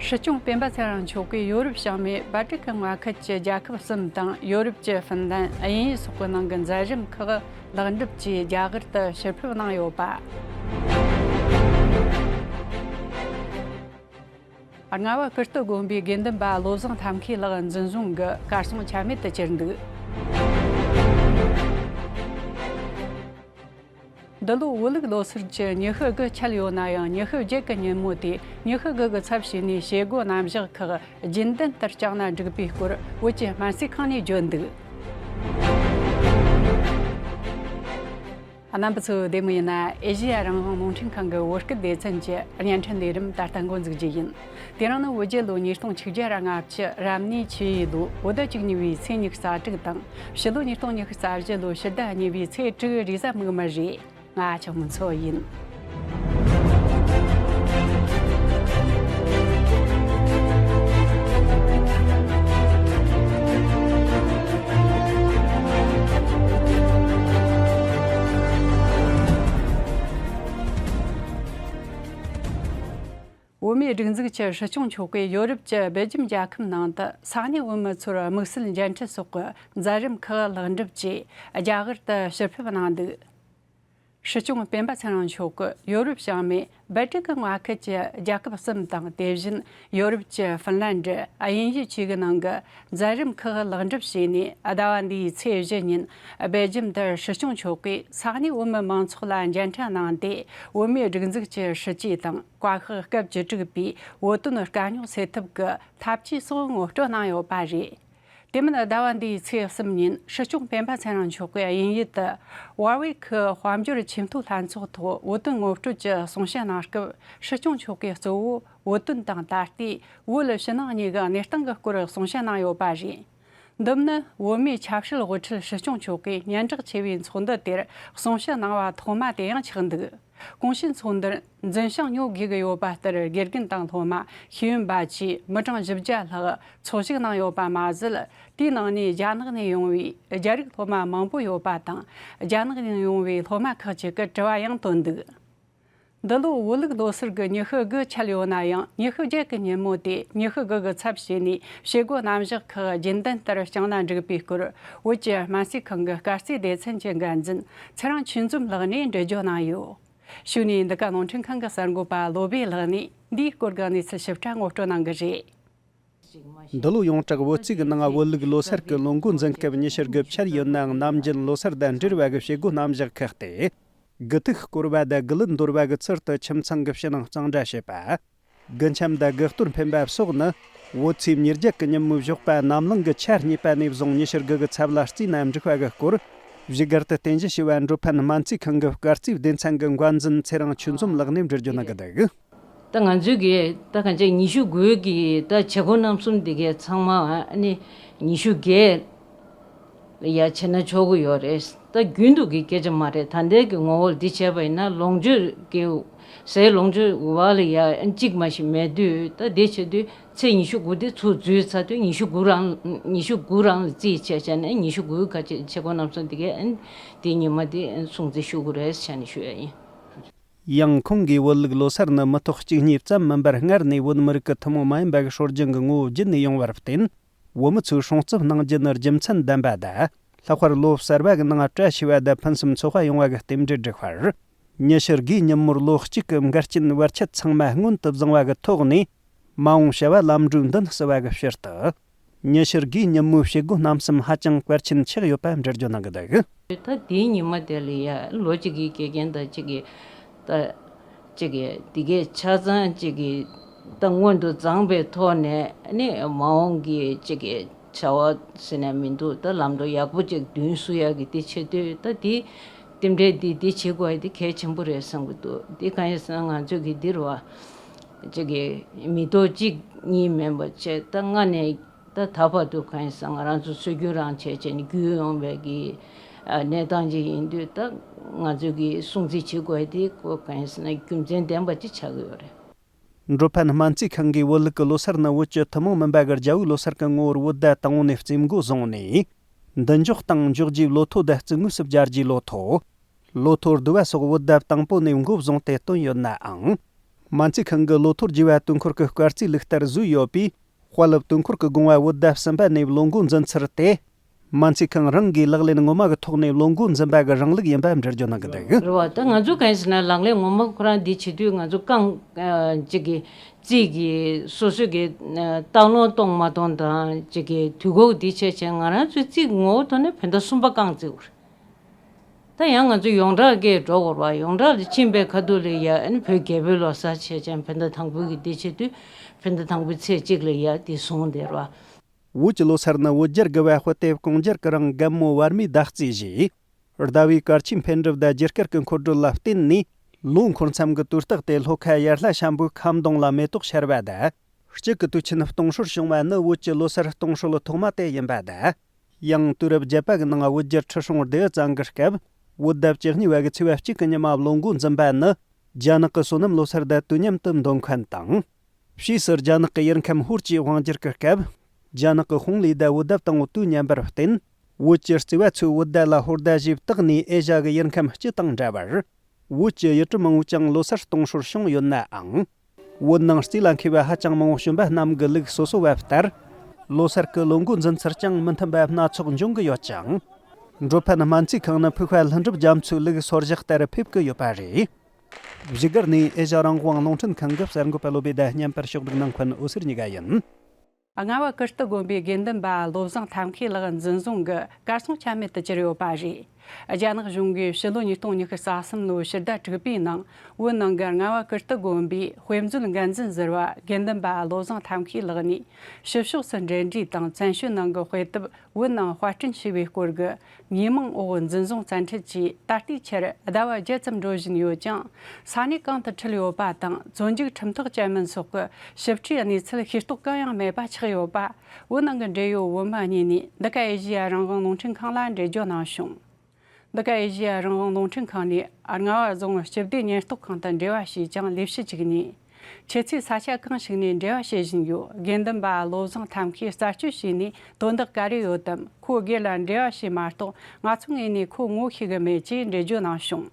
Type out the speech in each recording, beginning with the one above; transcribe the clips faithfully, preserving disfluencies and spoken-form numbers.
སྲིད་སྐྱོང་སྤེན་པ་ཚེ་རིང་མཆོག་གིས་ཡོ་རོབ་བྱང་མའི་སྦལ་ཏིག་གི་མངའ་ཁུལ་གྱི་རྒྱལ་ཁབ་གསུམ་དང་ཡོ་རོབ་ཀྱི་ཧྥིན་ལན། དབྱིན་ཡུལ་སོགས་ཀྱི་ནང་གི་མཛད་རིམ་ཁག་ལེགས་འགྲུབ་ཀྱིས་རྒྱ་གར་དུ་ཕྱིར་ཕེབས་གནང་ཡོད་པ། རྔ་བ་ཀིརྟི་དགོན་པའི་དགེ་འདུན་པ་བློ་བཟང་ཐབས་མཁས་ལགས་འཛིན་བཟུང་གིས་གར་སོང་ཆ་མེད་དུ་གྱུར་འདུག། འདི་ལོ་བོད་ལུགས་ལོ་སར་གྱི་ཉི་ཤུ་དགུ་ཆད་ཡོད་ན་ཡང་། ཉི་ཤུ་བརྒྱད་ཀྱི་ཉིན་མོ་དེ་ཉི་ཤུ་དགུ་གི་ཚབ་བྱས་ནས་བྱེད་སྒོ་རྣམ་གཞག་ཁག་རྒྱུན་ལྡན་ལྟར་བསྐྱངས་ན་འགྲིག་པའི་སྐོར་བོད་ཀྱི་སྨན་རྩིས་ཁང་ནས་བརྗོད་འདུག། རྣམ་པ་ཚོ་བདེ་མོ་ཡིན་ན། ཨེ་ཤེ་ཡ་རང་དབང་རླུང་འཕྲིན་ཁང་གི་བོད་སྐད་སྡེ་ཚན་གྱི་བརྙན་འཕྲིན་ལས་རིམ་ད་ལྟ་འགོ་འཛུགས་རྒྱུ་ཡིན། དེ་རིང་ནི་བོད་རྒྱལ་ལོ་ཉིས་སྟོང་ཆིག་བརྒྱ་ལྔ་བཅུ་རབ་གནས་ཆུ་ཡོས་ལོའི་བོད་ཟླ་བཅུ་གཉིས་པའི་ཚེས་ཉི་ཤུ་རྩ་དྲུག་དང་། ཕྱི་ལོ་ཉིས་སྟོང་ཉི་ཤུ་རྩ་བཞི་ལོའི་ཕྱི་ཟླ་གཉིས་པའི་ཚེས་དྲུག་རེས་གཟའ་མིག་དམར་རེད། ང་ཆོས་མོ་མཚོ་ཡིན། བོད་མིའི་སྒྲིག་འཛུགས་ཀྱི་སྲིད་སྐྱོང་མཆོག་གིས་ཡོ་རོབ་ཀྱི་སྦེལ་ཇམ་རྒྱལ་ཁབ་ནང་དུ་ས་གནས་བོད་མི་ཚོར་དམིགས་བསལ་མཇལ་འཕྲད་སོགས་ཀྱི་མཛད་རིམ་ཁག་ལེགས་འགྲུབ་ཀྱིས་རྒྱ་གར་དུ་ཕྱིར་ཕེབས་གནང་འདུག། སྲིད་སྐྱོང་སྤེན་པ་ཚེ་རིང་མཆོག་གིས་ཡོ་རོབ་བྱང་མའི་སྦལ་ཏིག་གི་མངའ་ཁུལ་གྱི་རྒྱལ་ཁབ་གསུམ་དང་། དེ་བཞིན་ཡོ་རོབ་ཀྱི་ཧྥིན་ལན་ཌི། དབྱིན་ཡུལ་བཅས་ཀྱི་ནང་གི་མཛད་རིམ་ཁག་ལེགས་འགྲུབ་བྱས་ནས། ཟླ་བ་འདིའི་ཚེས་བཞི་ཉིན་སྦེལ་ཇམ་དུ་སྲིད་སྐྱོང་མཆོག་གིས་ས་གནས་བོད་མི་མང་ཚོགས་ལ་མཇལ་འཕྲད་གནང་སྟེ། བོད་མིའི་སྒྲིག་འཛུགས་ཀྱི་སྲིད་ཇུས་དང་། བཀའ་ཤག་སྐབས་བཅུ་དྲུག་པའི་བོད་དོན་དཀའ་རྙོག་སེལ་ཐབས་ཀྱི་ཐབས་ཇུས་སོགས་ངོ་སྤྲོད་གནང་ཡོད་པ་རེད། དེ་མིན་ཟླ་བ་འདིའི་ཚེས་གསུམ་ཉིན་སྲིད་སྐྱོང་སྤེན་པ་ཚེ་རིང་མཆོག་གིས་དབྱིན་ཡུལ་དུ་ཝར་ཝིག་གི་དཔལ་འབྱོར་ཆེས་མཐོའི་ལྷན་ཚོགས་ཐོག་བོད་དོན་ངོ་སྤྲོད་ཀྱི་གསུང་བཤད་གནང་སྐབས། སྲིད་སྐྱོང་མཆོག་གིས་གཙོ་བོ་བོད་དོན་དང་ད་ལྟའི་བོད་ཕྱི་ནང་གཉིས་ཀྱི་གནས་སྟངས་ཀྱི་སྐོར་གསུང་བཤད་གནང་ཡོད་པ་རེད། འདི་ནི་བོད་མིའི་ཆབ་སྲིད་དབུ་ཁྲིད་སྲིད་སྐྱོང་མཆོག་གིས་སྙན་གྲགས་ཆེ་བའི་ཚོགས་འདུ་དེར་གསུང་བཤད་གནང་བ་ཐོག་མ་དེ་ཡང་ཆགས་འདུག། གོང་ཞུས་ཚོགས་འདུར་འཛིན་བྱང་ཉོ་དགོས་ཀྱི་ཡོད་པ་ལྟར། དགེ་རྒན་དང་སློབ་མ། ཤེས་ཡོན་པ་བཅས་མི་གྲངས་བཞི་བརྒྱ་ལྷག་ཚོགས་ཞུགས་གནང་ཡོད་པ་མ་ཟད། དེའི་ནང་ནས་རྒྱ་ནག་ནས་ཡོང་བའི་རྒྱ་རིགས་སློབ་མ་མང་པོ་ཡོད་པ་དང་། རྒྱ་ནག་ནས་ཡོང་བའི་སློབ་མ་ཁག་ཅིག་གིས་དྲི་བ་ཡང་བཏོན་འདུག། འདི་ལོ་བོད་ལུགས་ལོ་སར་གྱི་ཉི་ཤུ་དགུ་ཆད་ཡོད་ན་ཡང་། ཉི་ཤུ་བརྒྱད་ཀྱི་ཉིན་མོ་དེ་ཉི་ཤུ་དགུ་གི་ཚབ་བྱས་ནས་བྱེད་སྒོ་རྣམ་གཞག་ཁག་རྒྱུན་ལྡན་ལྟར་བསྐྱངས་ན་འགྲིག་པའི་སྐོར་བོད་ཀྱི་སྨན་རྩིས་ཁང་གི་སྐར་རྩིས་སྡེ་ཚན་གྱི་འགན་འཛིན་ཚེ་རིང་ཆོས་འཛོམས་ལགས་ནས་འགྲེལ་བརྗོད་གནང་ཡོད། གཞུག་ནས་འདི་ག་རླུང་འཕྲིན་ཁང་གི་གསར་འགོད་པ་བློ་བྷེ་ལགས་ནས་འདིའི་སྐོར་གྱི་གནས་ཚུལ་ཞིབ་ཕྲ་ངོ་སྤྲོད་གནང་གི་རེད། འདི་ལོ་ཡོངས་གྲགས་བོད་རྩིས་ཀྱི་ནང་བོད་ལུགས་ལོ་སར་གྱི་ལོ་འགོ་འཛིན་སྐབས་ཉི་ཤུ་དགུ་ཆད་ཡོད་ནའང་། ནམ་རྒྱུན་ལོ་སར་དང་འབྲེལ་བ་གི་བྱེད་སྒོ་རྣམ་གཞག་ཁག་སྟེ། དགུ་ཐུག་བསྐོར་བ་དང་དགུ་ལུད་འདོར་བ་གི་ཚུལ་དུ་ཁྱིམ་ཚང་གི་ཕྱི་ནང་གཙང་སྦྲ་བྱེད་པ། དགུ་འཆམ་དང་དགུ་གཏོར་འཕེན་པ་སོགས་ནི། བོད་ཚེས་ཉེར་བརྒྱད་ཀྱི་ཉིན་མོའི་ཞོགས་པ་ནམ་ལངས་ཀྱི་ཆ་གཉིས་པ་ནས་བཟུང་ཉི་ཤུ་དགུ་གི་ཚབ་ལ་བརྩིས་ན་འགྲིག་པ་གི་སྐོར། བཞུགས་སྒར་དུ་རྟེན་གཞི་བྱས་པའི་འགྲོ་ཕན་སྨན་རྩིས་ཁང་གི་སྐར་རྩིས་སྡེ་ཚན་གྱི་འགན་འཛིན་ཚེ་རིང་ཆོས་འཛོམས་ལགས་ནས་འགྲེལ་བརྗོད་གནང་གི་འདུག། ད་ང་ཚོས་ཀྱི་ད་གང་ཅི་ཉི་ཤུ་དགུ་གི་ད་བྱེད་སྒོ་རྣམ་གསུམ་འདི་གའི་ཚང་མ་ཨ་ནི་ཉི་ཤུ་བརྒྱད་ལ་ཡ་བྱས་ན་ཆོག་གི་ཡོད་རེད། ད་རྒྱུན་དུ་གི་སྐད་ཆ་མ་རེད། ད་ལྟའི་གི་ངོ་བོར་འདི་བྱས་པ་ཡིན་ན་ལོངས་སྤྱོད་ཀྱི་ཟས་ལོངས་སྤྱོད་བ་ལ་ཡ་གཅིག་མ་ཞིག་མེད་དུས། ད་འདི་བྱེད་དུས་ཚེས་ཉི་ཤུ་དགུ་དེ་ཚུར་འཛུལ་ཚར་དུས་ཉི་ཤུ་དགུ་རང་ཉི་ཤུ་དགུ་རང་ལ་རྩིས་བྱས་བྱས་ནས་ཉི་ཤུ་དགུ་ག་ཅིག་བྱེད་སྒོ་རྣམ་གསུམ་འདི་གའི་འདི་ཉི་མ་དེ་སྲུང་བརྩི་ཞུ་དགོས་རེད་བྱས་ནས་ཞུ་ཡ་ཡིན། ཡང་ཁོང་གིས་བོད་ལུགས་ལོ་སར་ནི་མི་ཐོག་གཅིག་གཉིས་ཙམ་མིན་པར་སྔར་ནས་བོད་མི་རིགས་ཀྱི་ཐུན་མོང་མ་ཡིན་པ་གི་སྲོལ་རྒྱུན་གྱི་ངོ་བོ་བརྒྱུད་ནས་ཡོང་བར་བརྟེན། བོད་མི་ཚོས་སྲུང་སྐྱོབ་གནང་རྒྱུ་ནི་རྒྱུ་མཚན་ལྡན་པ་དང་། ལྷག་པར་ལོ་གསར་བ་གི་ནང་བཀྲ་ཤིས་པ་དང་ཕུན་སུམ་ཚོགས་པ་ཡོང་བ་གི་རྟེན་འབྲེལ་བསྒྲིགས་པར། ཉི་ཤུ་དགུའི་ཉིན་མོར་ལོ་གཅིག་གི་འགལ་རྐྱེན་བར་ཆད་ཚང་མ་སྔོན་དུ་བཟུང་བ་གི་ཐོག་ནས། མ་འོངས་བྱ་བ་ལམ་འགྲོའི་མདུན་བསུ་བ་གི་ཕྱིར་དུ། ཉི་ཤུ་དགུའི་ཉིན་མོའི་བྱེད་སྒོ་རྣམ་གསུམ་ཧ་ཅང་གལ་ཆེན་ཆགས་ཡོད་པ་འགྲེལ་བརྗོད་གནང་གི་འདུག། ད་དེའི་ཉི་མ་དེ་ལ་ཡ་ལོ་གཅིག་གི་དགེ་རྒན་དང་གཅིག་གི་ད་གཅིག་གི་དེ་གའི་ཆ་ཚང་གཅིག་གི་ད་སྔོན་དུ་བརྫངས་པའི་ཐོག་ནས་ནི་མ་འོངས་ཀྱི་གཅིག་གི་བྱ་བ་ཟེར་ན་མི་འདུག། ད་ལམ་འགྲོ་ཡག་པོ་གཅིག་མདུན་བསུ་ཡག་གི་དེ་བྱེད་དུས། ད་དེ་རྟེན་འབྲེལ་འདི་འདི་བྱེད་དགོས་ཡ་དེ་གལ་ཆེན་པོ་རེད་བསམ་གི་འདུག། དེ་གང་ཡིན་ཟེར་ན་ང་ཚོ་གི་འདིར་བ་གཅིག་གི་མི་ཐོག་གཅིག་གཉིས་མིན་པ་བྱས། ད་སྔ་ནས་ད་ད་བར་དུ་གང་ཡིན་ཟེར་ང་རང་ཚོ་སྲོལ་རྒྱུན་རང་བྱས་བྱས་ནས་བརྒྱུད་ཡོང་བའི་གི་ཨ་གནས་སྟངས་ཅིག་ཡིན་དུས། ད་ང་ཚོ་གི་སྲུང་བརྩི་བྱེད་དགོས་དེ་ཁོ་གང་ཡིན་ཟེར་ན་རྒྱུ་མཚན་ལྡན་པ་ཅིག་ཆགས་ཀྱི་ཡོད་རེད། འགྲོ་ཕན་སྨན་རྩིས་ཁང་གིས་བོད་ལུགས་ཀྱི་ལོ་སར་ནི་བོད་ཀྱི་ཐུན་མོང་མིན་པ་གི་རྒྱལ་པོའི་ལོ་སར་གྱི་ངོ་བོར་བོད་ཟླ་དང་པོ་ནས་རྩིས་འགོ་བཟུང་ནས། མདུན་འཇོག་དང་འཇོག་རྒྱུའི་ལོ་ཐོ་དང་རྩིས་དངོས་སུ་སྦྱར་རྒྱུའི་ལོ་ཐོ། ལོ་ཐོ་བསྡུ་བ་སོགས་བོད་ཟླ་དང་པོ་ནས་འགོ་བཟུང་སྟེ་བཏོན་ཡོད་ནའང་། སྨན་རྩིས་ཁང་གི་ལོ་ཐོ་བརྒྱུད་པ་དུས་འཁོར་གྱི་སྐར་རྩིས་ལུགས་ལྟར་བཟོས་ཡོད་པས། དཔའ་རླབས་དུས་འཁོར་གྱི་དགོངས་པ་བོད་ཟླ་གསུམ་པ་ནས་ལོ་འགོ་འཛིན་ཚུལ་དེ། སྨན་རྩིས་ཁང་རང་གིས་ལག་ལེན་ངོ་མ་གི་ཐོག་ནས་ལོ་འགོ་འཛིན་པ་གི་རིང་ལུགས་ཡིན་པ་འགྲེལ་བརྗོད་གནང་གི་འདུག་རེད་བ། ད་ང་ཚོ་གང་ཡིན་ཟེར་ན་ལག་ལེན་ངོ་མ་ཁོ་རང་འདི་བྱེད་དུས་ང་ཚོ་རྐང་ཅིག་གི་རྩིས་ཀྱི་སོ་སོ་གི་སྟག་ལུང་གཏོང་མ་གཏོང་དང་ཅིག་གི་དུས་འཁོར་འདི་བྱས་བྱས་ང་རང་ཚོའི་རྩིས་ངོ་བོ་ཐོག་ནས་བོད་ཟླ་གསུམ་པ་རྐང་བརྩི་དགོས་རེད། ད་ཡང་ང་ཚོ་ཡོངས་གྲགས་ཀྱི་འགྲོ་དགོས་རེད་བ། ཡོངས་གྲགས་ལ་ཕྱིན་པའི་ཁ་ཐུག་ལ་ཡ་ཨ་ནི་བོད་རྒྱལ་པོའི་ལོ་གསར་བྱས་ཙང་བོད་ཟླ་དང་པོའི་གི་དེ་བྱེད་དུས་བོད་ཟླ་དང་པོའི་ཚེས་གཅིག་ལ་ཡ་དེ་བཟུང་བསྡད་རེད་བ། བོད་ཀྱི་ལོ་གསར་ནི་བོད་རྒྱལ་དགུ་པ་དཔལ་ལྡན་ཀོང་རྒྱལ་གྱི་རིང་རྒན་མོ་བར་མའི་ཟླ་རྩིས་བཞེས། ཟླ་བའི་སྐར་ཆའི་འཕེལ་འགྲིབ་དང་རྒྱུ་སྐར་གྱི་འཁོར་སྒྲོལ་ལ་བརྟེན་ནས་ལོ་འཁོར་མཚམས་ཀྱི་དུས་རྟགས་ཏེ་ལྷོ་ཁ་ཡར་ལྷ་ཤམ་བུའི་ཁ་མདུང་ལ་མེ་ཏོག་ཤར་བ་དང་། དཔྱིད་ཀྱི་དུས་ཆེན་སྟོང་སྲོལ་བྱུང་བ་ནི་བོད་ཀྱི་ལོ་གསར་སྟོང་སྲོལ་ཐོག་མ་དེ་ཡིན་པ་དང་། ཡང་དུས་རབས་བརྒྱད་པ་གི་ནང་བོད་རྒྱལ་ཁྲི་སྲོང་ལྡེའུ་བཙན་གྱི་སྐབས་བོད་ཟླ་བཅུ་གཉིས་པ་གི་ཚེས་པ་གཅིག་གི་ཉི་མ་ལོ་འགོ་འཛིན་པ་ནི་རྒྱ་ནག་གི་སོ་ནམ་ལོ་གསར་དང་དུས་མཉམ་དུ་འདོན་མཁན་དང་། ཕྱིས་སུ་རྒྱ་ནག་གི་ཡུལ་ཁམས་ཧུར་གྱིས་དབང་བསྒྱུར་གྱི་སྐབས་རྒྱ་ནག་གི་ཧུང་ལི་དང་བོད་ཟླ་དང་པོ་དུས་མཉམ་པར་བརྟེན། བོད་ཀྱི་བརྩེ་བ་ཚོས་བོད་ཟླ་ལ་ཧོར་ཟླ་ཞེས་བཏགས་ནས་ཨེ་ཤ་གི་ཡུལ་ཁམས་སྤྱི་དང་འདྲ་བར། བོད་ཀྱི་ཡུལ་གྲུ་མང་བོ་ཅང་ལོ་གསར་སྟོང་སྲོལ་བྱུང་ཡོད་ནའང་། བོད་ནང་རྩིས་ལ་མཁས་པ་ཧ་ཅང་མང་བོ་བྱོན་པ་རྣམས་ཀྱི་ལུགས་སོ་སོ་བ་ལྟར། ལོ་གསར་གྱི་ལོ་འགོ་འཛིན་ཚུལ་ཀྱང་མི་མཐུན་པ་སྣ་ཚོགས་འབྱུང་གི་ཡོད་ཅིང་། འགྲོ་ཕན་སྨན་རྩིས་ཁང་ནི་ཕུགས་དཔའ་ལྷུན་གྲུབ་རྒྱ་མཚོའི་ལུགས་སོར་བཞག་ལྟར་ཕེབས་ཀྱི་ཡོད་པ་རེད། བཞུགས་སྒར་ནས་ཨེ་ཤ་རང་དབང་རླུང་འཕྲིན་ཁང་གི་གསར་འགོད་པ་བློ་བྷེ་དང་མཉམ་པར་ཕྱོགས་སྒྲིག་གནང་མཁན་འོད་ཟེར་གཉིས་ཀ་ཡིན། རྔ་བ་ཀིརྟི་དགོན་པའི་དགེ་འདུན་པ་བློ་བཟང་ཐབས་མཁས་ལགས་འཛིན་བཟུང་གི་གར་སོང་ཆ་མེད་དུ་གྱུར་ཡོད་པ་རེད། རྒྱ་ནག་གཞུང་གིས་ཕྱི་ལོ་ཉིས་སྟོང་ཉི་ཤུ་རྩ་གསུམ་ལོའི་ཕྱི་ཟླ་དྲུག་པའི་ནང་བོད་ནང་གི་རྔ་བ་ཀིརྟི་དགོན་པའི་དཔེ་མཛོད་འགན་འཛིན་ཟུར་པ་དགེ་འདུན་པ་བློ་བཟང་ཐབས་མཁས་ལགས་ནས་ཕྱི་ཕྱོགས་སུ་འབྲེལ་འདྲིས་དང་བཙན་བྱོལ་ནང་གི་དཔེ་དེབ་བོད་ནང་དཔར་སྐྲུན་བྱས་པའི་སྐོར་གྱི་ཉེས་མིང་འོག་འཛིན་བཟུང་བཙན་ཁྲིད་ཀྱིས་ད་ལྟའི་ཆར་ཟླ་བ་བརྒྱད་ཙམ་འགྲོ་བཞིན་ཡོད་ཀྱང་། ས་གནས་གང་དུ་ཁྲིད་ཡོད་པ་དང་བཙོན་འཇུག་ཁྲིམས་ཐག་བཅད་མིན་སོགས་ཀྱི་ཞིབ་ཕྲའི་གནས་ཚུལ་ཤེས་རྟོགས་གང་ཡང་མེད་པ་ཆགས་ཡོད་པ། བོད་ནང་གི་འབྲེལ་ཡོད་བོད་མི་གཉིས་ནས་འདི་ག་ཨེ་ཤེ་ཡ་རང་དབང་རླུང་འཕྲིན་ཁང་ལ་འགྲེལ་བརྗོད་གནང་བྱུང་། འདི་ག་ཨེ་ཤེ་ཡ་རང་དབང་རླུང་འཕྲིན་ཁང་ནས་རྔ་བ་རྫོང་སྤྱི་བདེ་ཉེན་རྟོག་ཁང་དུ་འབྲེལ་བ་བྱས་ཀྱང་ལས་བྱེད་ཅིག་ནས། ཁྱེད་ཚོས་ས་ཆ་གང་ཞིག་ནས་འབྲེལ་བ་བྱེད་བཞིན་ཡོད། དགེ་འདུན་པ་བློ་བཟང་ཐབས་མཁས་རྩད་གཅོད་བྱས་ནས་དོན་དག་ག་རེ་ཡོད་དམ། ཁོ་སྒེར་ལ་འབྲེལ་བ་བྱས་མ་གཏོགས་ང་ཚོ་ངོས་ནས་ཁོ་ངོ་ཤེས་གི་མེད་ཅེས་འགྲེལ་བརྗོད་གནང་བྱུང་།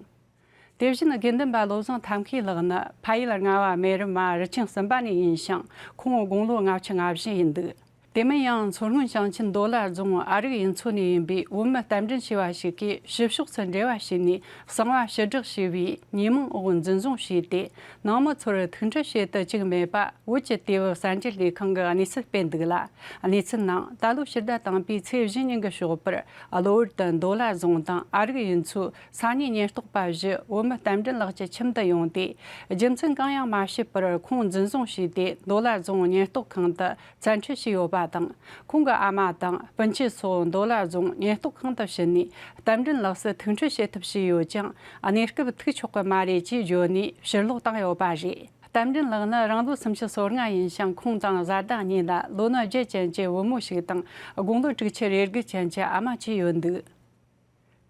དེ་བཞིན་དགེ་འདུན་པ་བློ་བཟང་ཐབས་མཁས་ལགས་ནི་ཕ་ཡུལ་རྔ་བ་སྨན་རི་མ་རུ་ཆེན་གསུམ་པ་ནས་ཡིན་ཞིང་ཁོང་དགུང་ལོ་ལྔ་བཅུ་ང་བཞི་ཡིན་འདུག་དེ་མིན་ཡང་མཚོ་སྔོན་ཞིང་ཆེན་མདོ་ལ་རྫོང་ཨ་རིག་ཡུལ་ཚོ་ནས་ཡིན་པའི་བོད་མི་རྟ་མགྲིན་ཞེས་པ་ཞིག་གིས་ཕྱི་ཕྱོགས་སུ་འབྲེལ་བ་བྱས་ནས་གསང་བ་ཕྱིར་བསྒྲགས་བྱས་པའི་ཉེས་མིང་འོག་འཛིན་བཟུང་བྱས་ཏེ། ནང་མི་ཚོར་ཐུག་འཕྲད་བྱེད་དུ་བཅུག་མེད་པ་བོད་ཀྱི་དུས་བབ་གསར་འགྱུར་ལས་ཁང་གི་གནས་ཚུལ་སྤེལ་འདུག་ལ། གནས་ཚུལ་ནང་ད་ལོ་ཕྱི་ཟླ་དང་པོའི་ཚེས་བཞི་ཉིན་གྱི་ཞོགས་པར་གློ་བུར་དུ་མདོ་ལ་རྫོང་དང་ཨ་རིག་ཡུལ་ཚོའི་ས་གནས་ཉེན་རྟོག་པ་བཞི་བོད་མི་རྟ་མགྲིན་ལགས་ཀྱི་ཁྱིམ་དུ་ཡོང་སྟེ། རྒྱུ་མཚན་གང་ཡང་མ་ཤེས་པར་ཁོང་འཛིན་བཟུང་བྱས་ཏེ་མདོ་ལ་རྫོང་ཉེན་རྟོག་ཁང་དུ། བཙན་ཁྲིད་བྱས་ཡོད་པ་དང་། ཁོང་གི་ཨ་མ་དང་སྤུན་མཆེད་སོགས་མདོ་ལ་རྫོང་ཉེན་རྟོག་ཁང་དུ་ཕྱིན་ནས་རྟ་མགྲིན་ལགས་སུ་ཐུག་འཕྲད་བྱེད་ཐབས་བྱས་ཡོད་ཀྱང་གནས་སྐབས་ཐུག་ཆོག་གི་མ་རེད་ཅེས་བརྗོད་ནས་ཕྱིར་ལོག་བཏང་ཡོད་པ་རེད། རྟ་མགྲིན་ལགས་ནི་རང་ལོ་སུམ་ཅུ་སོ་ལྔ་ཡིན་ཞིང་ཁོང་དང་བཟའ་ཟླ་གཉིས་ལ་ལོ་ན་བརྒྱད་ཅན་གྱི་བུ་མོ་ཞིག་དང་དགུང་ལོ་དྲུག་ཅུ་རེ་དགུ་ཅན་གྱི་ཨ་མ་བཅས་ཡོད་འདུག་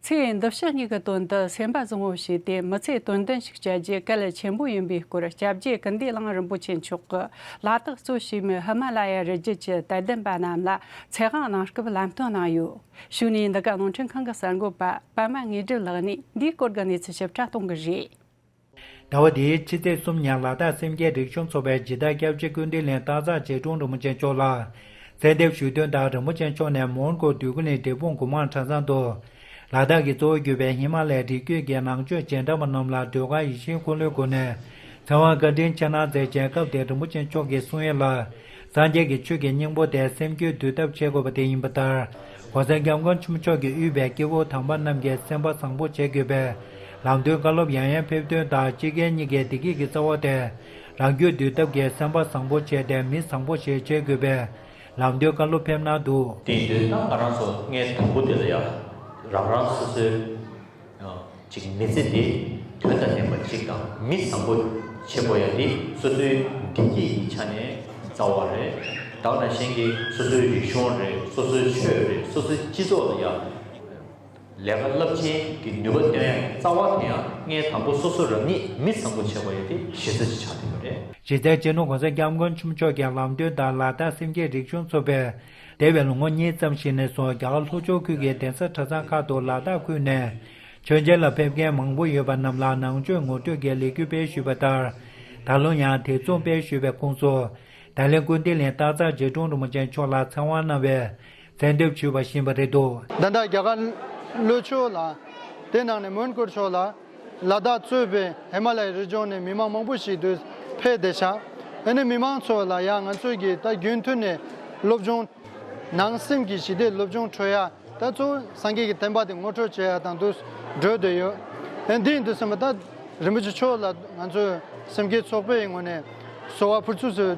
ཚེ་འདི་ཕྱི་གཉིས་ཀྱི་དོན་དུ་སེམས་པ་བཟང་བོ་བྱས་ཏེ་མི་ཚེ་དོན་ལྡན་ཞིག་བསྐྱལ་རྒྱུ་གལ་ཆེན་པོ་ཡིན་པའི་སྐོར་སྐྱབས་རྗེ་ཀིརྟི་གླིང་རིན་པོ་ཆེ་མཆོག་གིས་ལ་དྭགས་གཙོ་བྱས་མི་ཧི་མ་ལ་ཡ་རི་རྒྱུད་ཀྱི་དད་ལྡན་པ་རྣམས་ལ་ཚེ་དབང་གནང་སྐབས་ལམ་སྟོན་གནང་ཡོད། གཞུག་ནས་འདི་ག་རླུང་འཕྲིན་ཁང་གི་གསར་འགོད་པ་པདྨ་དངོས་གྲུབ་ལགས་ནས་འདིའི་སྐོར་གྱི་གནས་ཚུལ་ཞིབ་ཕྲ་གཏོང་གི་རེད། ཟླ་བ་འདིའི་ཕྱི་ཚེས་གསུམ་ཉིན་ལ་དྭགས་སེམས་བསྐྱེད་རིག་གཞུང་ཚོགས་པའི་སྦྱིན་བདག་སྐྱབས་རྗེ་ཀུན་བདེ་གླིང་སྟག་བཟའ་རྗེ་དྲུང་རིན་པོ་ཆེ་མཆོག་ལ་གསོལ་འདེབས་ཞུས་དོན་ལྟར། རིན་པོ་ཆེ་མཆོག་ནས་མོན་གྷོ་འདོད་རྒུ་གླིང་འབྲས་སྤུངས་དགོན་དམངས་གྲྭ་ཚང་དུ་ལ་དྭགས་ཀྱི་གཙོ་བོ་གྱུར་པའི་ཧི་མ་ལ་ཡའི་རི་རྒྱུད་ཀྱི་ནང་ཆོས་རྗེས་འབྲང་པ་རྣམས་ལ་ཟློས་གར་ཡིད་བཞིན་འཁོར་ལོའི་སྒོ་ནས་ཚེ་དབང་བཀའ་དྲིན་ཆེ་གནང་མཛད་ཅིང་། སྐབས་དེར་རིན་པོ་ཆེ་མཆོག་གིས་གསུང་ཡས་ལ། སངས་རྒྱས་ཀྱི་ཆོས་ཀྱི་སྙིང་པོ་དེ་སེམས་རྒྱུད་འདུལ་ཐབས་བྱེད་དགོས་པ་དེ་ཡིན་པ་ལྟར། གོང་ས་སྐྱབས་མགོན་ཆེན་པོ་མཆོག་གིས་དབུས་པའི་སྐྱེ་བོ་དམ་པ་རྣམས་ཀྱི་སེམས་པ་བཟང་པོ་བྱེད་དགོས་པའི་ལམ་སྟོན་བཀའ་སློབ་ཡང་ཡང་ཕེབས་དོན་དང་། སྤྱི་སྒེར་གཉིས་ཀའི་བདེ་སྐྱིད་ཀྱི་རྩ་བ་དེ་རང་རྒྱུད་འདུལ་ཐབས་ཀྱི་སེམས་པ་བཟང་པོ་བྱས་ཏེ་མི་བཟང་པོ་ཞིག་བྱེད་དགོས་པའི་ལམ་སྟོན་བཀའ་སློབ་ཕེབས་གནང་འདུག་དེ་ཡིན་དུས་ད་ང་རང་ཚོ་སྔའི་དང་པོ་དེ་ལ་ཡང་རང་རང་སོ་སོའི། ཅིག་མི་ཚེ་འདི་དོན་དང་ལྡན་པ་ཅིག་དང་མི་བཟང་པོ་བྱེད་དགོས་ཡ་འདི་སོ་སོའི་བདེ་སྐྱིད་ཀྱི་ཆ་ནས་རྩ་བ་རེད། ད་ག་ནང་བཞིན་གྱི་སོ་སོའི་རིག་གཞུང་རེད། སོ་སོའི་ཆོས་རེད། སོ་སོའི་སྤྱི་ཚོགས་ལ་ཡང་ལས་ཀ་རླབས་ཆེན་གྱི་ནུས་པ་བཏོན་ཡ་རྩ་བ་དེ་ཡང་སྔའི་དང་པོ་སོ་སོ་རང་ཉིད་མི་བཟང་པོ་བྱེད་དགོས་ཡ་དེ་གཞི་རྩ་ཅིག་ཆགས་བསྡད་ཡོད་རེད། གཞི་རྩའི་སྤྱི་ནོར་གོང་ས་སྐྱབས་མགོན་ཆེན་པོ་མཆོག་གི་ལམ་སྟོན་དང་ལ་དྭགས་སེམས་བསྐྱེད་རིག་གཞུང་ཚོགས་པས། འདས་པའི་ལོ་ངོ་གཉིས་ཙམ་ཞིག་ནས་བཟུང་རྒྱ་གར་ལྷོ་ཕྱོགས་ཁུལ་གྱི་གདན་ས་གྲྭ་ཚང་ཁག་ཏུ་ལ་དྭགས་ཁུལ་ནས་མཆོད་མཇལ་ལ་ཕེབས་མཁན་མང་པོ་ཡོད་པ་རྣམས་ལ་ནང་ཆོས་ངོ་སྤྲོད་ཀྱི་ལས་འགུལ་སྤེལ་ཞུས་པ་ལྟར། ད་ལོ་ཡང་དེ་མཚུངས་དཔེ་ཞུ་བའི་ཁོངས་སུ། ད་ལན་ཀུན་བདེ་གླིང་སྟག་ཚང་རྗེ་དྲུང་རིན་པོ་ཆེ་མཆོག་ལ་ཚེ་དབང་གནང་བའི་མཚན་འདེབས་ཞུས་པ་བཞིན་པ་རེད་འདུག། ད་ལྟ་རྒྱ་གར་ལྷོ་ཕྱོགས་ལ། དེ་ནང་ནས་མོན་གྷོ་ཕྱོགས་ལ། ལ་དྭགས་གཙོས་པའི་ཧི་མ་ལ་ཡའི་རི་ལྗོངས་ནས་མི་མང་མང་པོ་ཞིག་འདུ་ཕེབས་བསྡད་ཤག། ཨ་ནི་མི་མང་ཚོ་ལ་ཡང་ང་ཚོས་ཀྱི་ད་རྒྱུན་མཐུད་ནས་སློབ་སྦྱོང་། ནང་སེམས་ཀྱི་ཞི་བདེ་སློབ་སྦྱོང་འཕྲོད་ཡ། ད་གཙོ་བོ་སངས་རྒྱས་ཀྱི་བསྟན་པ་དེ་ངོ་སྤྲོད་བྱེད་ཡ་དང་དུ་འགྲོ་བསྡད་ཡོད། ཨ་འདི་ཡིན་དུས་ཙམ་པ་ད་རིན་པོ་ཆེ་མཆོག་ལ་ང་ཚོས་སེམས་བསྐྱེད་ཚོགས་པའི་ངོས་ནས་གསོལ་བ་ཕུར་ཚུགས་སུ་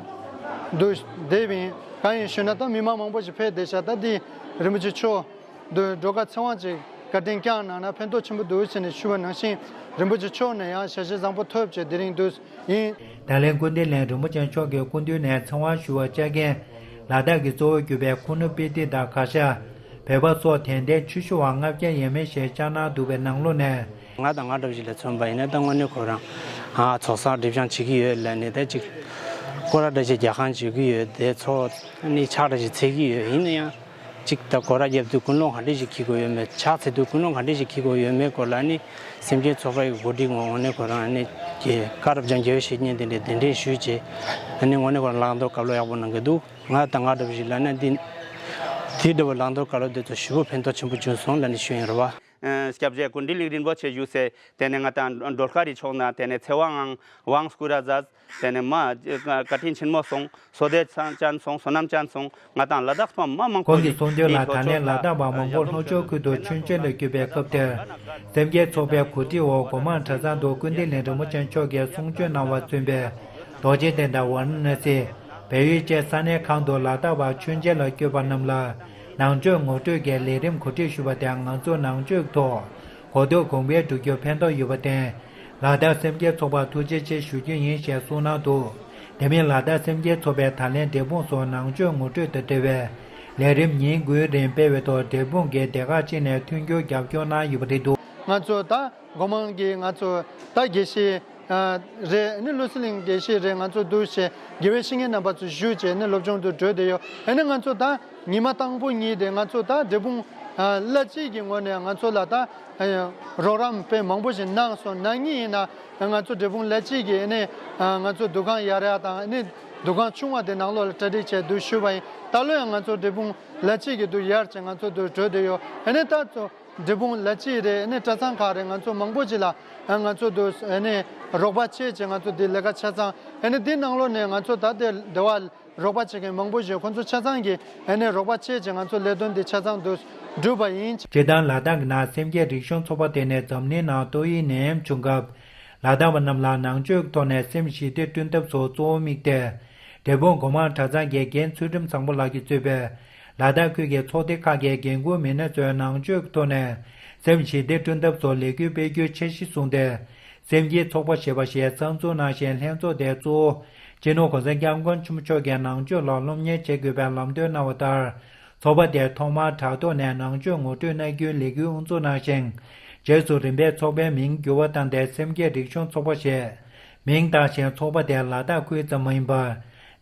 འདུ་བསྡད་པ་ཡིན། གང་ཡིན་ཞུས་ན་ད་མི་མང་མང་པོ་ཞིག་ཕེབས་བསྡད་ཤག། ད་འདི་རིན་པོ་ཆེ་མཆོག་འདུ་འགྲོ་ཁ་ཚེ་དབང་ཅིག་བཀའ་དྲིན་བསྐྱངས་གནང་ན་ཕན་ཐོགས་ཆེན་པོ་འདུག་ཟེར་ནས་ཞུས་པ་ནང་བཞིན་རིན་པོ་ཆེ་མཆོག་ནས་ཡང་ཞལ་བཞེས་བཟང་པོ་ཐོབ་བྱས་དེ་རིང་འདུ་ཡིན། ད་ལན་ཀུན་བདེ་གླིང་རིན་པོ་ཆེ་མཆོག་གི་སྐུ་མདུན་ནས་ཚེ་དབང་ཞུ་བར་བཅར་མཁན་ལ་དྭགས་ཀྱི་གཙོ་བོར་གྱུར་པའི་ཁུ་ནུ་དཔལ་སྡེ་དང་གར་ཞ། བོད་པ་སོགས་དད་ལྡན་ཆོས་ཞུ་བ་ལྔ་བརྒྱ་ཡས་མས་ཤིག་བཅར་གནང་འདུག་པའི་ནང་ལོགས་ནས། ང་དང་ང་འདྲ་བ་ཞིག་ལ་མཚོན་པ་ཡིན་ན་ད་དངོས་གནས་ཁོ་རང་ཨ་ཚོགས་བསགས་སྒྲིབ་སྦྱང་བྱེད་ཀྱི་ཡོད་ལབ་ནས་ད་ཅིག་སྐོར་ར་འདྲ་ཞིག་རྒྱག་ཁང་བྱེད་ཀྱི་ཡོད་དེ་ཚོ་ནི་ཕྱག་འདྲ་ཞིག་འཚལ་གྱི་ཡོད། ཡིན་ན་ཡང་ཅིག་ད་སྐོར་ར་རྒྱབ་དུས་ཀུན་སློང་ག་འདྲ་ཞིག་འཁྱེར་དགོས་ཡོད་མེད། ཕྱག་འཚལ་དུས་ཀུན་སློང་ག་འདྲ་ཞིག་འཁྱེར་དགོས་ཡོད་མེད་སྐོར་ལ་ནི་སེམས་ཅན་ཚོགས་པ་ཡི་འགོ་ཁྲིད་ངོས་ནས་ཁོ་རང་ནི་ཀྱི་བཀའ་རབ་འབྱམས་རྒྱལ་བའི་བཤེས་གཉེན་དེ་འདྲའི་གདན་འདྲེན་ཞུས་རྗེས་ནི་དངོས་གནས་ཁོ་རང་བླང་དོར་བཀའ་སློབ་ཡག་པོ་གནང་གི་འདུག། ང་དང་ང་འདྲ་བ་ཞིག་ལབ་ན་འདི་འདི་འདྲ་བ་བླང་དོར་བཀའ་སློབ་དེ་ཚོ་ཞེ་པོ་ཕན་ཐོགས་ཆེན་པོ་བྱུང་སོང་ལབ་ནས་ཞུ་ཡིན་རེད་བ། ཨ་སྐྱབས་རྗེ་ཀུན་འདུས་གླིང་རིན་པོ་ཆེ་བཞུགས་སའི་དེ་ནས་ང་དང་སྒྲོལ་དཀར་རི་ཕྱོགས་ན་དེ་ནས་ཚེ་དབང་ངང་དབང་སྐུ་ར་ཛས། དེ་ནས་མ་བཀའ་དྲིན་ཆེན་མོ་སོང་། བསོད་བདེ་ཅན་སོང་། བསོད་ནམས་ཅན་སོང་། ང་དང་ལ་དྭགས་པ་མ་མང་པོ་ཁོང་གིས་གསུངས་དོན་ལ་ད་ལན་ལ་དྭགས་པ་མང་པོ་ལྷོ་ཕྱོགས་ཁུལ་དུ་མཆོད་མཇལ་ལ་བསྐྱོད་པའི་སྐབས་དེར། སེམས་བསྐྱེད་ཚོགས་པའི་གོ་སྒྲིག་འོག་སྒོ་མང་གྲྭ་ཚང་དུ་ཀུན་བདེ་གླིང་རིན་པོ་ཆེ་མཆོག་གིས་གསུང་ཆོས་གནང་བ་མཚོན་པའི་རྡོ་རྗེ་གདན་དང་ཝཱ་ར་ཎ་སི། བལ་ཡུལ་བཅས་ས་གནས་ཁག་ཏུ་ལ་དྭགས་པ་མཆོད་མཇལ་ལ་བསྐྱོད་པ་རྣམས་ལ་ནང་ཆོས་ངོ་སྤྲོད་ཀྱི་ལས་རིམ་གོ་སྒྲིག་ཞུས་པ་དེ་ང་ཚོ་ནང་ཆོས་ཐོག་གོ་རྟོགས་གོང་འཕེལ་འགྲོ་རྒྱུར་ཕན་ཐོགས་ཡོད་པར་བརྟེན། ལ་དྭགས་སེམས་བསྐྱེད་ཚོགས་པར་ཐུགས་རྗེ་ཆེ་ཞུ་རྒྱུ་ཡིན་ཞེས་གསུངས་གནང་འདུག། དེ་མིན་ལ་དྭགས་སེམས་བསྐྱེད་ཚོགས་པའི་ད་ལན་འབྲས་སྤུངས་སུ་ནང་ཆོས་ངོ་སྤྲོད་དང་འབྲེལ་བའི་ལས་རིམ་ཉིན་དགུའི་རིང་སྤེལ་བའི་ཐོག་འབྲས་སྤུངས་ཀྱི་སྡེ་ཁག་ཅིག་ནས་མཐུན་འགྱུར་རྒྱབ་སྐྱོར་གནང་ཡོད་པ་རེད་འདུག། ང་ཚོ་ད་སྒོ་མང་གི་ང་ཚོ་ད་དགེ་བཤེས། ཨ་རེད། ཨ་ནི་བློ་གསལ་གླིང་དགེ་བཤེས་རེད། ང་ཚོ་འདུག་བྱས་དགེ་བའི་བཤེས་གཉེན་རྣམ་པ་ཚོ་བཞུགས་བྱས་ནི་སློབ་སྦྱོང་དུ་གྲོལ་བསྡད་ཡོད། ཨ་ནི་ང་ཚོ་ད་ཉི་མ་དང་པོ་ཉིད་དེ་ང་ཚོ་ད་འབྲས་སྤུངས་ཨ་བླ་སྤྱི་གི་ངོས་ནས་ང་ཚོ་ལ་ད་ཨ་རོགས་རམ་དཔེ་མང་པོ་ཞིག་གནང་སོང་། ན་ནིང་ཡིན་ན་ང་ཚོ་འབྲས་སྤུངས་བླ་སྤྱི་གི་ཨ་ནི་ཨ་ང་ཚོ་འདུ་ཁང་ཡར་ཡ་དང་ཨ་ནི་འདུ་ཁང་ཆུང་བ་དེ་ནང་ལོགས་ལ་གྲ་སྒྲིག་བྱས་འདུག་ཞུས་པ་ཡིན། ད་ལོ་ཡང་ང་ཚོ་འབྲས་སྤུངས་བླ་སྤྱི་གི་འདུ་ཡར་བྱས་ང་ཚོ་འདུ་གྲོལ་བསྡད་ཡོད། ཨ་ནི་ད་ཚོ། འབྲས་སྤུངས་ལ་ཅིག་རེད། ཨ་ནི་གྲྭ་ཚང་ཁག་རེད། ང་ཚོ་མང་པོ་ཅིག་ལ་ང་ཚོ་འདུ་ཨ་ནི་རོགས་པ་བྱེད་ཅེས་ང་ཚོ་འདི་ལས་ཀ་ཆ་ཚང་། ཨ་ནི་འདི་ནང་ལོགས་ནས་ང་ཚོ་ད་ལྟའི་སྡེ་བ་རོགས་པ་བྱེད་མཁན་མང་པོ་ཞིག་ཁོང་ཚོ་ཆ་ཚང་གིས་ཨ་ནི་རོགས་པ་བྱེད་ཅེས་ང་ཚོ་ལས་དོན་འདི་ཆ་ཚང་འདུ་བསྒྲུབས་པ་ཡིན། སྤྱིར་བཏང་ལ་དྭགས་ཀྱི་ནང་སེམས་བསྐྱེད་རིག་གཞུང་ཚོགས་པ་དེ་ནས་འཛམ་གླིང་ནང་ཏོག་དབྱིབས་ནད་ཡམས་བྱུང་སྐབས་ལ་དྭགས་པ་རྣམས་ལ་ནང་ཆོས་ཀྱི་ཐོག་ནས་སེམས་ཞི་བདེ་བསྐྲུན་ཐབས་སུ་གཙོ་བོ་དམིགས་ཏེ། འབྲས་སྤུངས་སྒོ་མང་གྲྭ་ཚང་གི་རྒན་ཚུལ་ཁྲིམས་བཟང་པོ་ལགས་ཀྱིས་གཙོས་པའི། ལ་དྭགས་ཁུལ་གྱི་ཚོགས་སྡེ་ཁག་གི་འགན་འཁུར་མི་སྣ་ཚོས་ནང་ཆོས་ཀྱི་ཐོག་ནས་སེམས་ཞི་བདེ་བསྐྲུན་ཐབས་སུ་ལས་འགུལ་སྤེལ་རྒྱུའི་འཆར་གཞི་བཟུང་སྟེ། སེམས་བསྐྱེད་ཚོགས་པ་ཞེས་པ་ཞིག་གསར་འཛུགས་གནང་ཞིང་། ལྷན་ཚོགས་དེ་གཙོ་བོ་སྤྱི་ནོར་གོང་ས་སྐྱབས་མགོན་ཆེན་པོ་མཆོག་གིས་ནང་ཆོས་ལ་སློབ་གཉེར་བྱེད་དགོས་པའི་ལམ་སྟོན་གནང་བ་ལྟར། ཚོགས་པ་དེས་ཐོག་མར་དྲ་ཐོག་ནས་ནང་ཆོས་ངོ་སྤྲོད་གནང་རྒྱུའི་ལས་འགུལ་དབུ་འཛུགས་གནང་ཞིང་། རྗེས་སུ་རིམ་པས་ཚོགས་པའི་མིང་འགྱུར་བ་བཏང་སྟེ་སེམས་བསྐྱེད་རིག་གཞུང་ཚོགས་པ་ཞེས་མིང་བཏགས་ཤིང་། ཚོགས་པ་དེ་ལ་དྭགས་ཁུལ་ཙམ་མ་ཡིན་པར།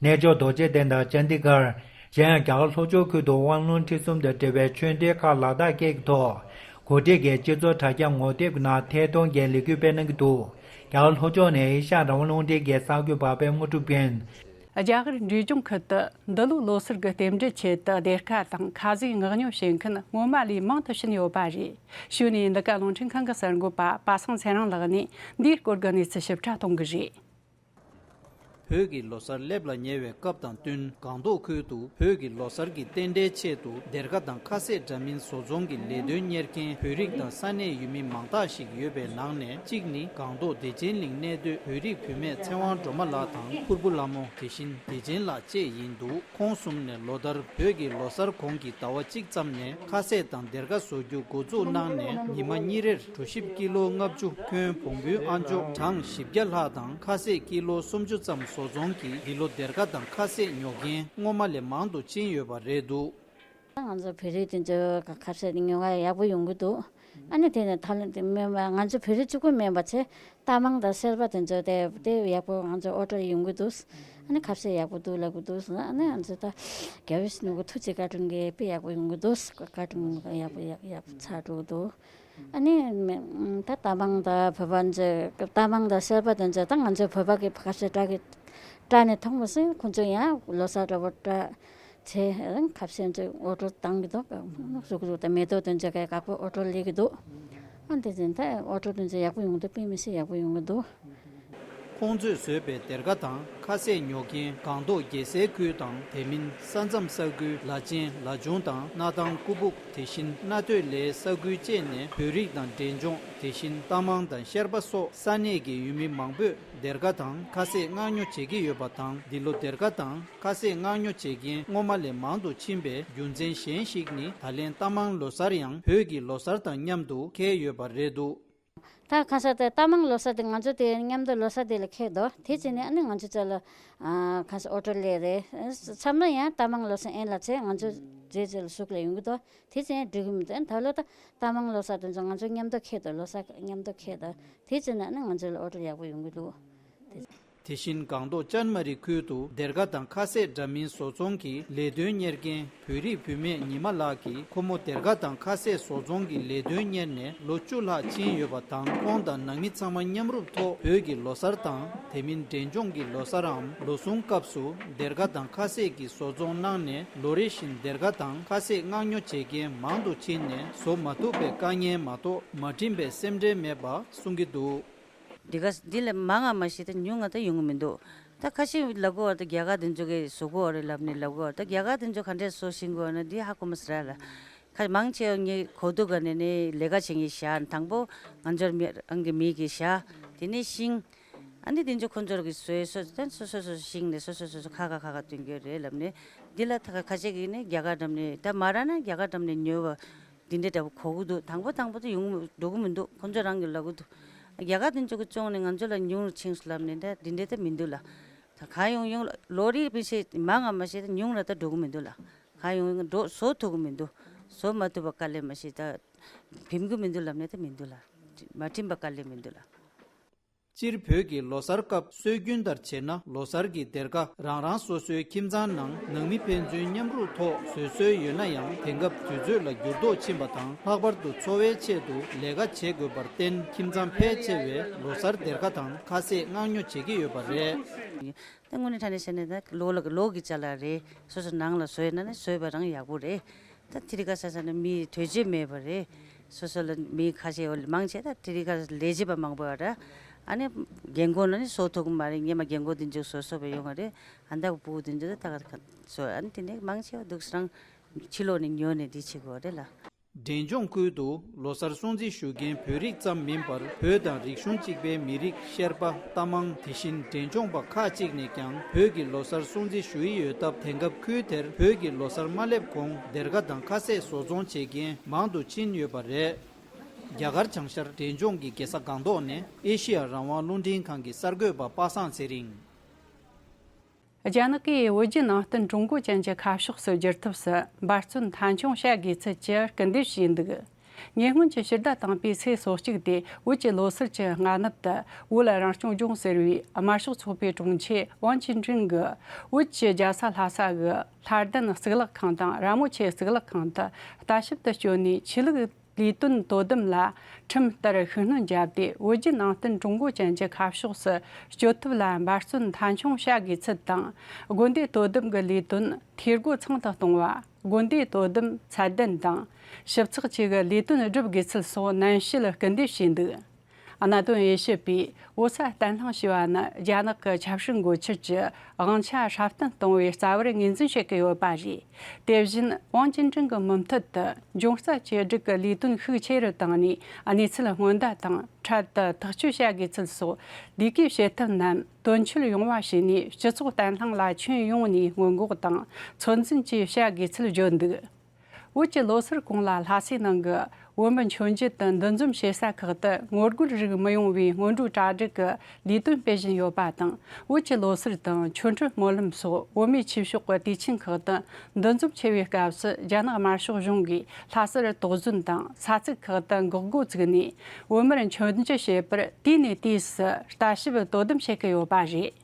གནས་མཆོག་རྡོ་རྗེ་གདན་དང་ཅན་དི་གར། གཞན་ཡང་རྒྱ་གར་ལྷོ་ཕྱོགས་ཁུལ་དུ་དབང་ལུང་ཁྲིད་གསུམ་དང་འབྲེལ་བའི་ཆོས་འབྲེལ་ཁག་ལ་དྭགས་སྐད་ཀྱི་ཐོག་གོ་སྒྲིག་གིས་སྤྱི་ཚོགས་དྲ་རྒྱ་ངོ་དེབ་ཀྱི་ནང་ཐད་གཏོང་གི་ལས་འགུལ་སྤེལ་གནང་གི་འདུག། རྒྱ་གར་ལྷོ་ཕྱོགས་ནས་ཨེ་ཤ་ཡ་རང་དབང་རླུང་འཕྲིན་གྱི་གསར་འགོད་པ་པད་མ་གྲུབ་ཀུན། རྒྱ་གར་འབྲས་ལྗོངས་ཁུལ་དུ་འདི་ལོའི་ལོ་སར་གྱི་རྟེན་འབྲེལ་ཆེད་དུ་སྡེར་ཁ་དང་ཁ་ཟས་མངགས་ཉོ་བྱེད་མཁན་སྔོན་མ་ལས་མང་དུ་ཕྱིན་ཡོད་པ་རེད། གཞུག་ནས་འདི་ག་རླུང་འཕྲིན་ཁང་གི་གསར་འགོད་པ་པ་སངས་ཚེ་རིང་ལགས་ནས་འདིའི་སྐོར་གྱི་གནས་ཚུལ་ཞིབ་ཕྲ་གཏོང་གི་རེད། བོད་ཀྱི་ལོ་སར་སླེབས་ལ་ཉེ་བའི་སྐབས་དང་བསྟུན། སྒང་ཏོག་ཁུལ་དུ་བོད་ཀྱི་ལོ་སར་གྱི་རྟེན་འབྲེལ་ཆེད་དུ་སྡེར་ཁ་དང་ཁ་ཟས་འདྲ་མིན་བཟོ་ཚོང་གི་ལས་དོན་གཉེར་མཁན་བོད་རིགས་དང་ས་གནས་ཡུལ་མི་མང་དག་ཞིག་ཡོད་པའི་ནང་ནས་གཅིག་ནི་སྒང་ཏོག་བདེ་ཆེན་གླིང་གནས་སྡོད་བོད་རིགས་བུད་མེད་ཚེ་དབང་སྒྲོལ་མ་ལགས་དང་ཕུར་བུ་ལྷ་མོ། དེ་བཞིན་བདེ་ཆེན་ལགས་བཅས་ཡིན་འདུག། ཁོང་གསུམ་ནས་ལོ་ལྟར་བོད་ཀྱི་ལོ་སར་གོང་གི་ཟླ་བ་གཅིག་ཙམ་ནས་ཁ་ཟས་དང་སྡེར་ཁ་བཟོ་རྒྱུ་འགོ་འཛུགས་གནང་ནས། ཉི་མ་གཉིས་རེར་གྲོ་ཞིབ་ཀི་ལོ་ལྔ་བཅུ། ཁོན་བོང་བུའི་ཨ་མཆོག་གྲངས་བཞི་བརྒྱ་ལྷག་དང་ཁ་ཟས་ཀི་ལོ་སུམ་ཅུ་ཙམ་བཟོ་ཚོང་གིས་འདི་ལོ་སྡེར་ཁ་དང་ཁ་ཟས་ཉོ་མཁན་སྔོན་མ་ལས་མང་དུ་ཕྱིན་ཡོད་པ་རེད་འདུག། ང་ཚོ་བོད་རིགས་དེ་ཚོའི་ཁ་ཟས་དེ་ཉོ་ག་ཡག་པོ་ཡོང་གི་འདུག། ཨ་ནི་དེ་ནས་ད་ལན་དེ་སྨན་པ་ང་ཚོ་བོད་རིགས་གཅིག་པུ་མིན་པ་བྱས། རྟ་མང་དང་སེར་པ་དེ་ཚོ་དེ་དེ་ཡག་པོ་ང་ཚོ་ཨོ་ཌར་ཡོང་གི་འདུག། ཨ་ནི་ཁ་ཟས་ཡག་པོ་འདུག་ལབ་གི་འདུག། ཨ་ནི་ང་ཚོ་ད་རྒྱལ་བའི་ནོར་བུ་ཐུགས་རྗེ་བཀའ་དྲིན་གྱིས་དཔེ་ཡག་པོ་ཡོང་གི་འདུག། བཀའ་དྲིན་ཡག་པོ་ཡག་ཡག་པོ་ཚར་འགྲོ་གི་འདུག། ཨ་ནི་མི་ད་རྟ་མང་དང་བོད་པ་འདི་རྟ་མང་དང་ཤར་པ་དང་འདི་ད་ང་ཚོ་བོད་པ་གི་ཁ་ཤས་སྐྲ་གི་སྐྲ་ནས་མཐོང་མི་སྲིད། ཁོང་ཚོ་ཡང་ལོ་གསར་འདྲ་བོ་སྐྲ་ཚེ་ཁ་ཤས་འདི་འོ་སྤྲོ་བཏང་གི་འདུག་ཟུག་ཟུག་དང་མེ་ཏོག་དང་འདི་གའི་དཀར་པོ་འོ་སྤྲོ་སླེབས་ཀྱི་འདུག་ཨ་འདི་ཚོ་ད་འོ་སྤྲོ་དང་འདི་ཡག་པོ་ཡོང་འདུག་དཔེ་མི་སྲིད་ཡག་པོ་ཡོང་གི་འདུག་ཁོང་ཚོས་བཟོས་པའི་སྡེར་ཁ་དང་ཁ་ཟས་ཉོ་མཁན་སྒང་ཏོག་རྒྱལ་སའི་ཁུལ་དང་དེ་མིན་ས་མཚམས་ས་ཁུལ་ལ་ཆེན་ལ་ཆུང་དང་སྣ་ཐང་ཀུ་སྦུག་དེ་བཞིན་སྣ་ཐོས་ལའི་ས་ཁུལ་བཅས་ནས་བོད་རིགས་དང་འབྲས་ལྗོངས་དེ་བཞིན་རྟ་མང་དང་ཤར་པ་སོགས་ས་གནས་ཀྱི་ཡུལ་མི་མང་པོས་སྡེར་ཁ་དང་ཁ་ཟས་མངགས་ཉོ་བྱེད་ཀྱི་ཡོད་པ་དང་། འདི་ལོ་སྡེར་ཁ་དང་ཁ་ཟས་མངགས་ཉོ་བྱེད་མཁན་སྔོན་མ་ལས་མང་དུ་ཕྱིན་པའི་རྒྱུ་མཚན་གཞན་ཞིག་ནི། ད་ལན་རྟ་མང་ལོ་གསར་ཡང་བོད་ཀྱི་ལོ་གསར་དང་མཉམ་དུ་འཁེལ་ཡོད་པ་རེད་འདུག་ད་ཁ་ས་དེ་རྟ་མང་ལོ་གསར་དེ་ང་ཚོ་དེ་མཉམ་དུ་ལོ་གསར་དེ་ལ་འཁེལ་འདུག་དེ་བྱས་ནས་ཨ་ནི་ང་ཚོ་ཚོ་ལ་ཨ་ཁ་ས་ཨོ་ཊོ་ལེ་རེད། མཚམས་ལ་ཡང་རྟ་མང་ལོ་གསར་ཨེ་ལ་ཚེ་ང་ཚོ་རྗེས་ཚེ་ལ་ཟུག་ལ་ཡོང་གི་འདུག་དེ་བྱས་ནས་འགྲིག་གི་མི་འདུག་ཨ་ནི་ད་ལོ་ད་རྟ་མང་ལོ་གསར་དེ་ཚོ་ང་ཚོ་མཉམ་དུ་འཁེལ་འདུག་ལོ་གསར་མཉམ་དུ་འཁེལ་འདུག་དེ་བྱས་ནས་ཨ་ནི་ང་ཚོ་ལ་ཨོ་ཊོ་ཡག་པོ་ཡོང་གི་འདུག་དེ། དེ་བཞིན་སྒང་ཏོག་ཅན་མ་རི་ཁུལ་དུ་སྡེར་ཁ་དང་ཁ་ཟས་འདྲ་མིན་བཟོ་ཚོང་གི་ལས་དོན་གཉེར་མཁན་བོད་རིགས་བུད་མེད་ཉི་མ་ལགས་ཀྱིས་ཁོ་མོ་སྡེར་ཁ་དང་ཁ་ཟས་བཟོ་ཚོང་གི་ལས་དོན་གཉེར་ནས་ལོ་བཅུ་ལྷག་ཕྱིན་ཡོད་པ་དང་། ཁོང་དང་ནང་མི་ཚང་མ་མཉམ་རུབ་ཐོག་བོད་ཀྱི་ལོ་གསར་དང་དེ་མིན་འབྲས་ལྗོངས་ཀྱི་ལོ་གསར་འམ་ལོ་གསུམ་སྐབས་སུ་སྡེར་ཁ་དང་ཁ་ཟས་ཀྱི་བཟོ་ཚོང་གནང་ནས། ལོ་རེ་བཞིན་སྡེར་ཁ་དང་ཁ་ཟས་མངགས་ཉོ་བྱེད་མཁན་མང་དུ་ཕྱིན་ནས་བཟོ་མ་ཐུབ་པའི་དཀའ་ངལ་མ་གཏོགས་མ་འགྲིམས་པའི་སེམས་ཁྲལ་མེད་པ་གསུང་གི་འདུག་འདི་ག་འདི་ལས་མང་ང་མ་ཤེས་ད་ཉུང་ང་ད་ཡོང་གི་མི་འདུག་ད་ཁ་ཤས་ལབ་གོ་བ་ད་རྒྱ་གར་དེ་ཚོ་གིས་བཟོ་གོ་བ་རེད་ལབ་ནས་ལབ་གོ་བ། ད་རྒྱ་གར་དེ་ཚོ་ག་འདྲས་བཟོ་ཤེས་གོ་བ་ན་འདི་ཧ་གོ་མ་སོང་ར་ལ། ཁ་མང་ཆེ་བ་ངས་གོ་ཐོས་ག་ནས་ནས་ལས་ཀ་བྱེད་མཁན་བཞག་དང་པོ་ང་ཚོར་མི་རང་གི་མི་གིས་བཞག་དེ་ནས་ཤིང་། ཨ་ནི་དེ་ཚོ་ཁོ་ཚོར་གི་བཟོས་སོ་ད་སོ་སོ་སོ་སོ་ཤིང་ནས་སོ་སོ་སོ་སོ་ཁ་ཁ་ཁ་ཁ་སྟོན་གྱི་རེད་ལབ་ནས་འདི་ལ་ད་ཁ་ཁ་ཤས་ཀྱིས་ནས་རྒྱ་གར་འགྲམ་ནས་ད་མ་ར་ན་རྒྱ་གར་འགྲམ་ནས་ཉོས་པ། འདི་འདྲའི་འདྲ་པོ་གོ་གི་འདུག་དང་པོ་དང་པོ་དེ་ཡོང་འགྲོ་གི་མི་འདུག་ཁོང་ཚོ་རང་གིས་ལབ་གི་འདུག་རྒྱ་གར་དེ་ཚོ་གིས་བཙོང་ནས་ང་ཚོ་ལ་ཉུང་རུ་ཕྱིན་སོང་ལབ་ནས་ད་འདི་འདྲའི་ད་མི་འདུག་ལ། ད་གང་ཡོང་ཡོང་ལོ་རེ་བི་ཤེས་མང་ང་མ་ཤེས་ད་ཉུང་ར་ད་འགྲོ་གི་མི་འདུག་ལ། གང་ཡོང་ཡོང་འགྲོ་བཟོ་ཐུབ་གི་མི་འདུག་བཟོ་མ་ཐུབ་པ་དཀའ་ལས་མ་ཤེས་ད་འགྲིམ་གི་མི་འདུག་ལབ་ནས་ད་མི་འདུག་ལ། མ་འགྲིམ་པ་དཀའ་ལས་མི་འདུག་ལ། སྤྱིར་བོད་ཀྱི་ལོ་གསར་སྐབས་སྲོལ་རྒྱུན་ལྟར་བྱས་ན་ལོ་གསར་གྱི་སྡེར་ཁ་རང་རང་སོ་སོའི་ཁྱིམ་ཚང་ནང་ནང་མི་ཕན་ཚུན་མཉམ་རུབ་ཐོག་བཟོ་སྲོལ་ཡོད་ན་ཡང་། དེང་སྐབས་དུས་ཚོད་ལ་འགྱུར་ལྡོག་ཕྱིན་པ་དང་། ལྷག་པར་དུ་འཚོ་བའི་ཆེད་དུ་ལས་ཀ་བྱེད་དགོས་པར་བརྟེན། ཁྱིམ་ཚང་ཕལ་ཆེ་བས་ལོ་གསར་སྡེར་ཁ་དང་ཁ་ཟས་མངགས་ཉོ་བྱེད་ཀྱི་ཡོད་པ་རེད། ད་དངོས་གནས་དྲང་གནས་བཤད་ན་ད་ལོ་ལ་ལོ་གི་ཅ་ལག་རེད། སོ་སོ་ནང་ལ་བཟོས་ན་ནི་བཟོས་པ་རང་ཡག་པོ་རེད། ད་དེ་རིང་ཁ་ས་ས་ནི་མི་དོས་སྤྱོད་མེད་པ་རེད། སོ་སོ་ལ་མི་ཁ་ཤས་འོ་མང་ཆེ་ད་དེ་རིང་ཁ་ལས་བྱེད་པ་མང་པོ་ཡོད་ར། ཨ་ནི་རྒན་གོག་ནི་བཟོ་ཐུབ་ཀྱི་མ་རེད། སྔོན་མ་རྒན་གོག་དེ་ཚོ་བཟོ་བཟོ་བ་ཡོང་བ་རེད། ཨ་ད་བུ་དེ་ཚོ་ད་ད་ག་བཟོ། ཨ་ནི་དེ་ནས་མང་ཆེ་བ་འདུག་སེ་རང་ཕྱི་ལོགས་ནས་ཉོས་ནས་འདི་བྱེད་དགོས་རེད་ལ། འབྲས་ལྗོངས་ཁུལ་དུ་ལོ་གསར་སྲུང་བརྩི་ཞུ་མཁན་བོད་རིགས་ཙམ་མིན་པར། བོད་དང་རིག་གཞུང་གཅིག་པའི་མི་རིགས་ཤར་པ། རྟ་མང་། དེ་བཞིན་འབྲས་ལྗོངས་པ་ཁག་ཅིག་ནས་ཀྱང་བོད་ཀྱི་ལོ་གསར་སྲུང་བརྩི་ཞུ་ཡི་ཡོད་སྟབས། དེང་སྐབས་ཁུལ་དེར་བོད་ཀྱི་ལོ་གསར་མ་སླེབས་གོང་སྡེར་ཁ་དང་ཁ་ཟས་བཟོ་ཚོང་བྱེད་མཁན་མང་དུ་ཕྱིན་ཡོད་པ་རེད། རྒྱ་གར་བྱང་ཤར་འབྲས་ལྗོངས་ཀྱི་རྒྱལ་ས་སྒང་ཏོག་ནས་ཨེ་ཤི་ཡ་རང་དབང་རླུང་འཕྲིན་ཁང་གི་གསར་འགོད་པ་པ་སངས་ཚེ་རིང་། རྒྱ་ནག་གིས་བོད་བརྒྱུད་ནང་བསྟན་ཀྲུང་གོ་ཅན་གྱི་ཁ་ཕྱོགས་སུ་བསྒྱུར་ཐབས་སུ་འབད་བརྩོན་མཐའ་འཁྱོངས་བྱ་དགོས་ཚུལ་གྱི་སྐུལ་འདེད་བྱས་འདུག་ཉེ་སྔོན་གྱི་ཕྱི་ཟླ་དང་པོའི་ཚེས་སོ་གཅིག་སྟེ། བོད་ཀྱི་ལོ་གསར་གྱི་སྔ་ནུབ་ཏུ། བོད་རང་སྐྱོང་ལྗོངས་ཟེར་བའི་དམར་ཤོག་ཚོགས་པའི་དྲུང་ཆེ་ཝང་ཅིན་ཀྲིན་གྱིས་བོད་ཀྱི་རྒྱལ་ས་ལྷ་ས་གི་ལྷ་ལྡན་གཙུག་ལག་ཁང་དང་ར་མོ་ཆེ་གཙུག་ལག་ཁང་དུ་ལྟ་ཞིབ་ཏུ་བསྐྱོད་ནས། ཆོས་ལུགས་ལས་དོན་དོ་དམ་ལ་ཁྲིམས་ལྟར་ཤུགས་སྣོན་བརྒྱབ་སྟེ། བོད་བརྒྱུད་ནང་བསྟན་ཀྲུང་གོ་ཅན་གྱི་ཁ་ཕྱོགས་སུ་བསྐྱོད་ཐབས་ལ་འབད་བརྩོན་མཐའ་འཁྱོངས་བྱ་དགོས་ཚུལ་དང་། དགོན་སྡེ་དོ་དམ་གྱི་ལས་དོན་འཐུས་སྒོ་ཚང་དུ་གཏོང་བ། དགོན་སྡེ་དོ་དམ་ཚད་ལྡན་དང་། ཞིབ་ཚགས་བཅས་ཀྱི་ལས་དོན་སྒྲུབ་དགོས་ཚུལ་སོགས་ནན་བཤད་སྐུལ་འདེད་བྱས་འདུག་གནད་དོན་དབྱེ་ཞིབ་པས། འོ་ས་བརྟན་ལྷིང་ཞེས་པ་ནི་རྒྱ་ནག་གི་ཆབ་སྲིད་འགོ་ཁྲིད་ཀྱི་དབང་ཆ་སྲ་བརྟན་གཏོང་བའི་རྩ་བར་ངོས་འཛིན་བྱེད་ཀྱི་ཡོད་པ་རེད། དེ་བཞིན་ཝང་ཅིན་ཀྲིན་གྱི་མུ་མཐུད་དུ་འབྱུང་རྩ་བཅོས་སྒྲིག་གི་ལས་དོན་ཤུགས་ཆེ་རུ་བཏང་ནས། གནས་ཚུལ་སྔོན་བརྡ་དང་འཕྲལ་དུ་ཐག་གཅོད་བྱ་དགོས་ཚུལ་སོགས་ལས་ཀའི་བྱེད་ཐབས་རྣམས་དོན་འཁྱོལ་ཡོང་བ་བྱས་ནས། སྤྱི་ཚོགས་བརྟན་ལྷིང་ལ་ཁྱོན་ཡོངས་ནས་སྔོན་འགོག་དང་ཚོད་འཛིན་བཅས་བྱ་དགོས་ཚུལ་བརྗོད་འདུག་བོད་ཀྱི་ལོ་སར་གོང་ལ་ལྷ་སའི་ནང་གི་བོད་མི་མཆོད་མཇལ་དང་འདུ་འཛོམས་བྱེད་ས་ཁག་ཏུ་ངོ་རྒོལ་རིགས་མི་ཡོང་བའི་སྔོན་འགྲོའི་གྲ་སྒྲིག་གི་ལས་དོན་སྤེལ་བཞིན་ཡོད་པ་དང་། བོད་ཀྱི་ལོ་སར་དང་ཆོ་འཕྲུལ་སྨོན་ལམ་སོགས་བོད་མིའི་ཆོས་ཕྱོགས་ཀྱི་དུས་ཆེན་ཁག་ཏུ་འདུ་འཛོམས་ཆེ་བའི་སྐབས་སུ། རྒྱ་ནག་དམར་ཤོག་གཞུང་གིས་ལྷ་སར་དོགས་ཟོན་དང་ས་ཚིགས་ཁག་ཏུ་འགོག་སྒོ་བཙུགས་ནས། བོད་མིར་མཆོད་མཇལ་བྱེད་པར་དུས་ནས་དུས་སུ་ལྟ་ཞིབ་དོ་དམ་བྱེད་ཀྱི་ཡོད་པ་རེད།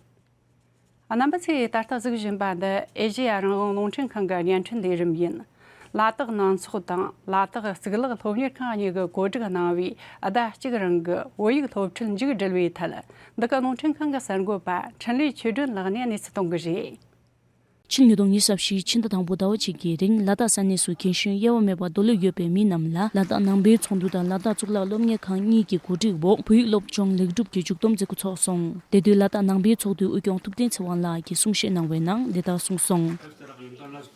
རྣམ་པ་ཚོས་ད་ལྟ་གཟིགས་བཞིན་པ་འདི་ཨེ་ཤེ་ཡ་རང་དབང་རླུང་འཕྲིན་ཁང་གི་བརྙན་འཕྲིན་ལས་རིམ་ཡིན། ལ་དྭགས་ནང་ཚོགས་དང་ལ་དྭགས་གཙུག་ལག་སློབ་གཉེར་ཁང་གཉིས་ཀྱིས་གོ་སྒྲིག་གནང་བའི་ཟླ་གཅིག་རིང་གི་བོད་ཡིག་སློབ་ཁྲིད་མཇུག་བསྒྲིལ་བའི་ཐད། འདི་ག་རླུང་འཕྲིན་ཁང་གི་གསར་འགོད་པ་འཕྲིན་ལས་ཆོས་སྒྲོན་ལགས་ནས་གནས་ཚུལ་གཏོང་གི་རེད། ཕྱི་ལོ་ཉིས་སྟོང་ཉི་ཤུ་རྩ་བཞི་ཕྱི་ཟླ་དང་པོ་ཟླ་བ་གཅིག་གི་རིང་ལ་དྭགས་ས་གནས་སུ་རྒན་གཞོན་དབྱེ་བ་མེད་པར་འདོད་བློ་ཡོད་པའི་མི་རྣམས་ལ་ལ་དྭགས་ནང་པའི་ཚོགས་འདུ་དང་ལ་དྭགས་གཙུག་ལག་སློབ་གཉེར་ཁང་གཉིས་ཀྱི་གོ་སྒྲིག་འོག་བོད་ཡིག་སློབ་སྦྱོང་ལེགས་གྲུབ་ཀྱིས་མཇུག་སྡོམ་མཛད་སྒོ་ཚོགས་སོང་། དེ་དུས་ལ་དྭགས་ནང་པའི་ཚོགས་འདུའི་དབུས་སྐྱོང་ཐུབ་བསྟན་ཚེ་དབང་ལགས་ཀྱིས་གསུང་བཤད་གནང་བའི་ནང་འདི་ལྟར་གསུངས་སོང་།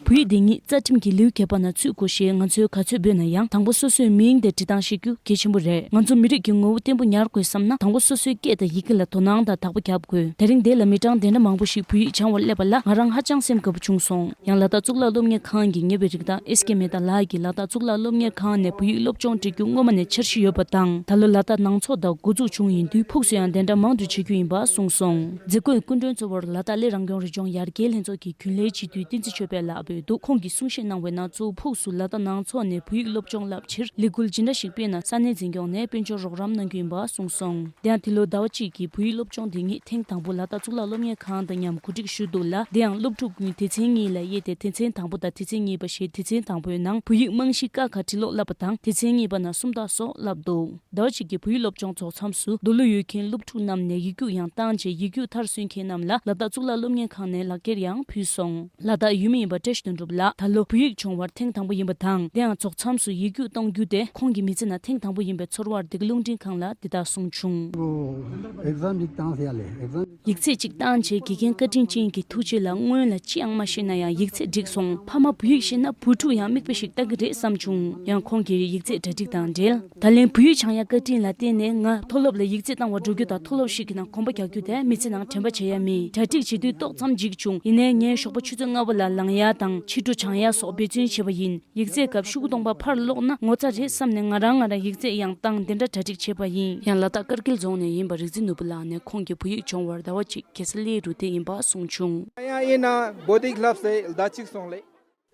བོད་ཡིག་སྡེ་གཉིས་རྩ་ཁྲིམས་ཀྱི་ལེའུ་བརྒྱད་པ་ནང་ཚུད་དགོས་ཞེས་ང་ཚོས་ག་ཚོད་འབོད་ན་ཡང་དང་པོ་སོ་སོའི་མིང་དེ་འབྲི་སྟངས་ཤེས་རྒྱུ་གལ་ཆེན་པོ་རེད། ང་ཚོ་མི་རིགས་ཀྱི་ངོ་བོ་བརྟན་པོ་ཉར་དགོས་བསམ་ན་དང་པོ་སོ་སོའི་སྐད་དང་ཡི་གེ་ལ་དོ་སྣང་དང་བདག་པོ་རྒྱག་དགོས། དེ་རིང་འདི་ལ་མི་གྲངས་དེ་འདྲ་མང་པོ་ཞིག་བོད་ཡིག་སྦྱང་བར་སླེབས་པ་ལ་ང་རང་ཧ་ཅང་སེམས་དགའ་པོ་བྱུང་སོང་། ཡང་ལ་དྭགས་གཙུག་ལག་སློབ་གཉེར་ཁང་གི་ཉེ་བའི་རིགས་བདག་ཨེས་ཀེ་མེ་ཏཱ་ལགས་ཀྱིས་ལ་དྭགས་གཙུག་ལག་སློབ་གཉེར་ཁང་ནས་བོད་ཡིག་སློབ་སྦྱོང་སྤྲད་རྒྱུ་སྔོན་མ་ནས་འཆར་གཞི་ཡོད་པ་དང་། ད་ལོ་ལ་དྭགས་ནང་ཚོགས་དང་འགོ་འཛུགས་བྱུང་ཡིན་དུས་ཕུགས་སུ་ཡང་དེ་འདྲ་མང་དུ་བྱེད་རྒྱུ་ཡིན་པ་གསུངས་སོང་། མཛད་སྒོའི་སྐུ་མགྲོན་གཙོ་བོར་ལ་དྭགས་གླེ་རང་སྐྱོང་རི་ལྗོངས་ཡར་རྒྱས་ལྷན་ཚོགས་ཀྱི་རྒྱུན་ལས་སྤྱི་འཐུས་བསྟན་འཛིན་ཆོས་འཕེལ་ལགས་ཕེབས་འདུག་ཁོང་གིས་གསུང་བཤད་གནང་བའི་ནང་གཙོ་བོ་ཕུགས་སུ་ལ་དྭགས་ནང་ཚོགས་ནས་བོད་ཡིག་སློབ་སྦྱོང་བསླབ་ཕྱིར་ལས་འགུལ་ཇི་འདྲ་ཞིག་སྤེལ་ན་ས་གནས་འཛིན་སྐྱོང་ནས་དཔལ་འབྱོར་རོགས་རམ་གནང་རྒྱུ་ཡིན་པ་གསུངས་སོང་། དེ་ཡང་འདི་ལོ་ཟླ་བ་གཅིག་གི་བོད་ཡིག་སློབ་སྦྱོང་འདི་ཉིད་ཐེངས་དང་པོ་ལ་དྭགས་གཙུག་ལག་སློབ་གཉེར་ཁང་དང་མཉམ་གོ་སྒྲིག་ཞུས་འདུག་ལ། དེ་ཡང་སློབ་ཕྲུག་ཀུན་སྡེ་ཚན་གཉིས་ལ་དབྱེ་སྟེ་སྡེ་ཚན་དང་པོ་དང་སྡེ་ཚན་གཉིས་པ་ཞེས་སྡེ་ཚན་དང་པོའི་ནང་བོད་ཡིག་རྨང་གཞི་ཀ་ཁ་འབྲི་ཀློག་བསླབ་པ་དང་སྡེ་ཚན་གཉིས་པ་ནང་སུམ་རྟགས་སོགས་བསླབ་འདུག་ཟླ་བ་གཅིག་གི་བོད་ཡིག་སློབ་སྦྱོང་ཚོགས་མཚམས་སུ་འདོད་བློ་ཡོད་མཁན་སློབ་ཕྲུག་རྣམས་ནས་ཡིག་རྒྱུགས་ཡང་བཏང་རྗེས་ཡིག་རྒྱུགས་མཐར་སོན་མཁན་རྣམས་ལ་ལ་དྭགས་གཙུག་ལག་སློབ་གཉེར་ཁང་ནས་ལག་འཁྱེར་ཡང་ཕུལ་སོང་། ལ་དྭགས་ཡུལ་མི་ཡིན་པ་བཀྲ་ཤིས་དོན་གྲུབ་ལགས་ད་ལོ་བོད་ཡིག་སྦྱོང་བར་ཐེངས་དང་པོ་ཡིན་པ་དང་། དེ་ཡང་ཚོགས་མཚམས་སུ་ཡིག་རྒྱུགས་གཏོང་རྒྱུ་དེ་ཁོང་གི་མི་ཚེ་ནང་ཐེངས་དང་པོ་ཡིན་པའི་ཚོར་བར་འདི་ག་རླུང་འཕྲིན་ཁང་ལ་འདི་ལྟར་གསུངས་བྱུང་། ཨོ། ཨེག་ཛམ་ཅིག་བཏང་ཟེར་ཡ་ལེ། ཨེག་ཛམ། ཡིག་ཚད་ཅིག་བཏང་རྗེས་དགེ་རྒན་བཀའ་དྲིན་ཅན་གྱི་ཐུགས་རྗེ་ལ་སྔོན་ལ་ཅི་ཡང་མ་ཤེས་ན་ཡང་ཡིག་ཚད་འགྲིག་སོང་། ཕ་མ་བོད་ཡིག་ཤེས་ན་བུ་ཕྲུག་ཡང་མིག་དཔེ་ཞིག་ལྟ་གི་རེད་བསམ་བྱུང་། ཡང་ཁོང་གིས་ཡིག་ཚད་གྲ་སྒྲིག་དང་འབྲེལ། ད་ལན་བོད་ཡིག་སྦྱང་ཡ་བཀའ་དྲིན་ལ་བརྟེན་ནས་ང་མཐོ་སློབ་ལ་ཡིག་ཚད་བཏང་བར་འགྲོ་རྒྱུ་དང་མཐོ་སློབ་ཞིག་གི་ནང་གོམ་པ་རྒྱག་རྒྱུ་དེ་མི་ཚེ་ནང་དྲན་པ་བརྗེད་ཡ་མེད། གྲ་སྒྲིག་བྱེད་དུས་ཏོག་ཙམ་འཇིགས་བྱུང་། ཡིན་ནའི་ངས་ཞོགས་པ་ཆུ་ཚོད་ལྔ་པ་ལ་ལངས་ཡ་དང་ཕྱི་དྲོ་སྦྱང་ཡ་སོགས་འབད་བརྩོན་བྱས་པ་ཡིན། ཡིག་ཚད་སྐབས་ཤོག་གུ་སྟོང་པ་ཕར་ཀློག་ན་ངོ་ཚ་རེད་བསམ་ནས་ང་རང་ང་རང་ཡིག་ཚད་ཡང་བཏང་དེ་འདྲ་གྲ་སྒྲིག་བྱས་པ་ཡིན། ཡང་ལ་དྭགས་དཀར་མཁྱེན་རྫོང་ནས་ཡིན་པ་རིག་འཛིན་ནོར་བུ་ལགས་ནས་ཁོང་གིས་བོད་ཡིག་སྦྱོང་བར་ཟླ་བ་གཅིག་རྒྱལ་ས་གླེ་རུ་བསྡད་ཡིན་པ་གསུངས་བྱུང་། ཡང་ཡིན་ན་བོད་ཡིག་བསླབས་སའི་ཟླ་གཅིག་སོང་ལེ།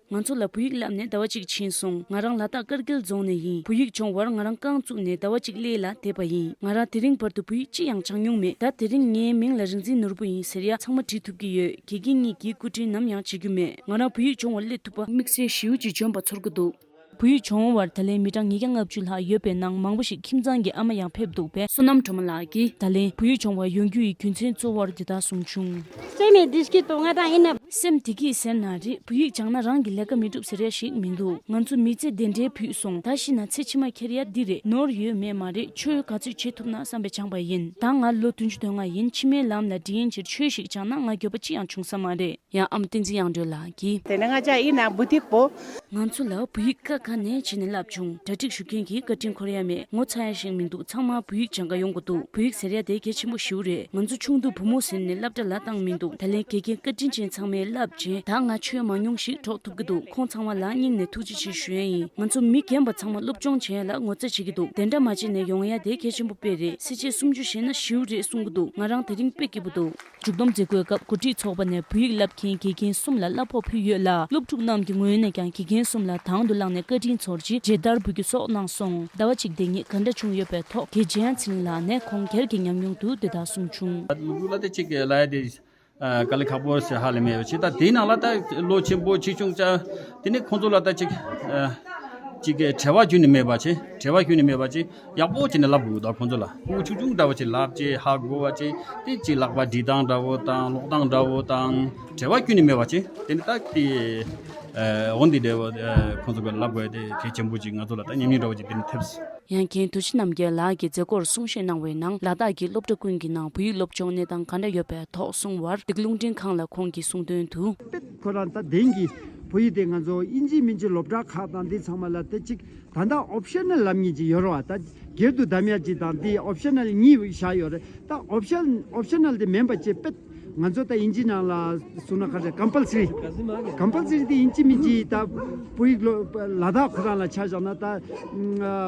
ང་ཚོ་ལ་བོད་ཡིག་བསླབས་ནས་ཟླ་བ་གཅིག་ཕྱིན་སོང་། ང་རང་ལ་དྭགས་དཀར་མཁྱེན་རྫོང་ནས་ཡིན། བོད་ཡིག་སྦྱོང་བར་ང་རང་རྐང་བཙུགས་ནས་ཟླ་བ་གཅིག་གླེ་ལ་བསྡད་པ་ཡིན། ང་རང་དེ་རིང་བར་དུ་བོད་ཡིག་ཅི་ཡང་སྦྱངས་མྱོང་མེད། ད་དེ་རིང་ངའི་མིང་ལ་རིག་འཛིན་ནོར་བུ་ཡིན་ཟེར་ཡ་ཚང་མ་བྲིས་ཐུབ་ཀྱི་ཡོད། དགེ་རྒན་གཉིས་ཀྱིས་སྐུ་དྲིན་ནམ་ཡང་བརྗེད་རྒྱུ་མེད། ང་རང་བོད་ཡིག་སྦྱོང་བར་སླེབས་ཐུབ་པ་དམིགས་བསལ་ཞེ་པོ་ཅིག་འཇོན་པ་ཚོར་གྱི་འདུག་བོད་ཡིག་སྦྱོང་བར་ད་ལན་མི་གྲངས་ཉིས་བརྒྱ་ལྔ་བཅུ་ལྷག་ཡོད་པའི་ནང་མང་པོ་ཞིག་ཁྱིམ་ཚང་གི་ཨ་མ་ཡང་ཕེབས་འདུག་པས། བསོད་ནམས་སྒྲོལ་མ་ལགས་ཀྱིས་ད་ལན་བོད་ཡིག་སྦྱོང་བར་ཡོང་རྒྱུ་ཡི་རྒྱུ་མཚན་གཙོ་བོར་འདི་ལྟར་གསུངས་བྱུང་། སེམས་བདེ་སྐྱིད་དང་ང་དང་ཡིན་ན། སེམས་བདེ་སྐྱིད་ཟེར་ན་རེད། བོད་ཡིག་སྦྱངས་ན་རང་གི་ལས་ཀ་མི་འགྲུབ་ཟེར་ཡ་ཞིག་མི་འདུག་ང་ཚོ་མི་ཚེ་འདི་འདྲའི་ཕུད་སོང་། ད་ཤི་ན་ཚེ་ཕྱི་མ་ཁྱེར་ཡ་འདི་རེད། ནོར་ཡོད་མེད་མ་རེད། ཆོས་ག་ཚོད་བྱེད་ཐུབ་ན་བསམ་པའི་སྦྱངས་པ་ཡིན། ད་ང་ལོ་བདུན་ཅུ་དོན་ལྔ་ཡིན། ཕྱི་མའི་ལམ་ལ་འགྲིལ་ཡན་ཕྱིར་ཆོས་ཤིག་སྦྱངས་ན་ང་འགྱོད་པ་ཅི་ཡང་བྱུང་ས་མ་རེད། ཡང་ཨ་མ་བསྟན་འཛིན་དབྱངས་སྒྲོན་ལགས་ཀྱིས། དེ་ནས་ང་ཅག་ཡིན་ན་བུ་ཐིག་པོ། ང་ཚོ་ལ་བོད་ཡིག་ཀ་ཁ་ནས་བྱས་ནས་བསླབ་བྱུང་། གྲ་སྒྲིག་ཞུ་མཁན་གྱིས་བཀའ་དྲིན་འཁོར་ཡ་མེད། ངོ་ཚ་ཡ་ཞིག་མི་འདུག་ཚང་མ་བོད་ཡིག་སྦྱང་ག་ཡོང་གི་འདུག་བོད་ཡིག་ཟེར་ཡ་དེ་གལ་ཆེན་པོ་ཞེ་པོ་རེད། ང་ཚོ་ཆུང་དུས་བུ་མོ་ཟེར་ནས་སློབ་གྲྭ་ལ་བཏང་མི་འདུག་ད་ལན་དགེ་རྒན་བཀའ་དྲིན་ཅན་ཚང་མས་བསླབ་བྱས་ད་ང་ཆོས་མང་ཉུང་ཞིག་གྲོགས་ཐུབ་ཀྱི་འདུག་ཁོང་ཚང་མ་ལ་སྙིང་ནས་ཐུགས་རྗེ་ཆེ་ཞུ་ཡ་ཡིན། ང་ཚོ་མི་རྒན་པ་ཚང་མ་སློབ་སྦྱོང་བྱེད་ཡ་ལ་ངོ་ཚ་བྱེད་ཀྱི་འདུག་དེ་འདྲ་མ་བྱས་ནས་ཡོང་ཡ་དེ་གལ་ཆེན་པོ་དཔེ་རེད། ཚེ་ཕྱེད་སུམ་ཅུ་བྱས་ན་ཞེ་པོ་རེད་གསུང་གི་འདུག་ང་རང་དེ་རིང་དཔེ་སྐྱིད་པོ་འདུག་མཇུག་སྡོམ་མཛད་སྒོའི་སྐབས་གོ་སྒྲིག་ཚོགས་པ་ནས་བོད་ཡིག་བསླབ་མཁན་དགེ་རྒན་གསུམ་ལ་གླ་ཕོགས་ཕུལ་ཡོད་ལ། སློབ་ཕྲུག་རྣམས་ཀྱི་ངོས་ནས་ཀྱང་དགེ་རྒན་གསུམ་ལ་དང་དུ་བླངས་ནས་བཀའ་དྲིན་ཚོར་རྗེས་མཇལ་དར་འབུལ་རྒྱུ་སོགས་གནང་སོང་། ཟླ་བ་གཅིག་དེ་ཉིད་ག་འདྲ་བྱུང་ཡོད་པའི་ཐོག་དགེ་རྒན་ཚེ་རིང་ལགས་ནས་ཁོང་སྒེར་གྱི་ཉམས་མྱོང་དུ་འདི་ལྟར་གསུངས་བྱུང་། ལུག་ལ་དེ་གཅིག་གི་ལ་ཡ་དེ་དཀའ་ལས་ཁག་པོ་ཞིག་ཧ་ལས་མེད་པ་ཞིག་ད་དེའི་ནང་ལ་ད་ལོ་ཆེན་པོ་ཆེ་ཆུང་ཅག་དེ་ནི་ཁོང་ཚོ་ལ་ད་ཅིག་ཅིག་གི་བྲེལ་བ་ཁྱོན་ནས་མེད་པ་ཅིག་བྲེལ་བ་ཁྱོན་ནས་མེད་པ་ཅིག་ཡག་པོ་བྱས་ནས་བསླབ་དགོས་འདུག་ཁོང་ཚོ་ལ་ཁུག་ཆུང་ཆུང་འདྲ་བོ་ཅིག་ལབ་ཅིག་ཧ་གོ་བ་ཅིག་དེ་ཅིག་ལག་པ་འདྲི་སྟངས་འདྲ་བོ་དང་ཀློག་སྟངས་འདྲ་བོ་དང་བྲེལ་བ་ཁྱོན་ནས་མེད་པ་ཅིག་དེ་ནི་ད་དེ་འོན་ཏེ་འདྲ་བོ་ཁོང་ཚོ་གི་བསླབ་དགོས་དེ་གལ་ཆེན་པོ་ཅིག་ང་ཚོ་ལ་ད་ཉམས་མྱོང་འདྲ་བོ་ཅིག་དེ་ནི་ཐེབས། ཡང་མཁན་རྡོ་རྗེ་རྣམ་རྒྱལ་ལགས་ཀྱིས་མཛད་སྒོར་གསུང་བཤད་གནང་བའི་ནང་ལ་དྭགས་ཀྱི་སློབ་གྲྭ་ཀུན་གྱི་ནང་བོད་ཡིག་སློབ་སྦྱོང་གནས་སྟངས་ག་འདྲ་ཡོད་པའི་ཐོག་གསུང་བར་འདི་ག་རླུང་འཕྲིན་ཁང་ལ་ཁོང་གིས་གསུངས་དོན་དུ། དཔེ་ཁོ་རང་ད་དེང་གི་བོད་ཡིག་དེ་ང་ཚོ་ཨིན་ཇི་མིན་ཇི་སློབ་གྲྭ་ཁག་དང་འདི་ཚང་མ་ལ་དེ་གཅིག་ད་ལྟ་ཨོབ་ཤ་ནལ་ལབ་མཁན་ཅིག་ཡོད་རེད་བ། ད་སྒེར་དུ་གདམ་ཡ་ཅིག་དང་འདི་ཨོབ་ཤ་ནལ་གཉིས་བཞག་ཡོད་རེད། ད་ཨོབ་ཤ་ཨོབ་ཤ་ནལ་དེ་མིན་པ་ཅིག་དཔེ་ང་ཚོ་ད་ཨིན་ཇི་ནང་ལ་གསུངས་ན་ག་རེ་ཀམ་པལ་སི་རི། ཀམ་པལ་སི་རི་དེ་ཨིན་ཇི་མིན་ཇི་ད་བོད་ཡིག་སློབ་ལ་དྭགས་ཁོ་རང་ལ་ཆ་བཞག་ན་ད་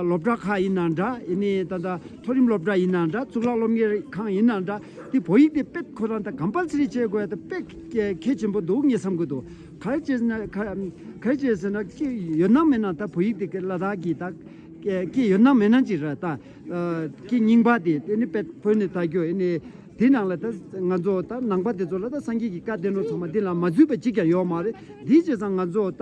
སློབ་གྲྭ་ཁག་ཡིན་ན་འདྲ་ཡིན་ནའི་ད་ད་མཐོ་རིམ་སློབ་གྲྭ་ཡིན་ན་འདྲ་གཙུག་ལག་སློབ་གཉེར་ཁང་ཡིན་ན་འདྲ་དེ་བོད་ཡིག་དེ་དཔེ་ཁོ་རང་ད་ཀམ་པལ་སི་རི་བྱེད་དགོས་ད་དཔེ་གལ་ཆེན་པོ་འདུག་ངས་བསམ་གི་འདུག་ག་རེ་བྱས་ན་ག་ག་རེ་བྱས་ཟེར་ན་ཀྱེ་ཡོད་ན་མེད་ན་ད་བོད་ཡིག་དེ་ལ་དྭགས་ཀྱི་ད་ཀྱེ་ཡོད་ན་མེད་ན་ཅིག་རེད་ད། ཀྱེ་རྙིང་པ་དེ་དེ་ནི་དཔེ་བོད་ནས་ད་རྒྱུ་ཡིན་ནའི། འདི་ནང་ལ་ད་ང་ཚོ་ད་ནང་པ་དེ་ཚོ་ལ་ད་སངས་རྒྱས་ཀྱི་བཀའ་བསྟན་འགྲོ་ཚང་མ་འདི་ལ་མ་འཛུལ་བ་གཅིག་ཀྱང་ཡོད་མ་རེད། འདི་བྱས་ཙང་ང་ཚོ་ད་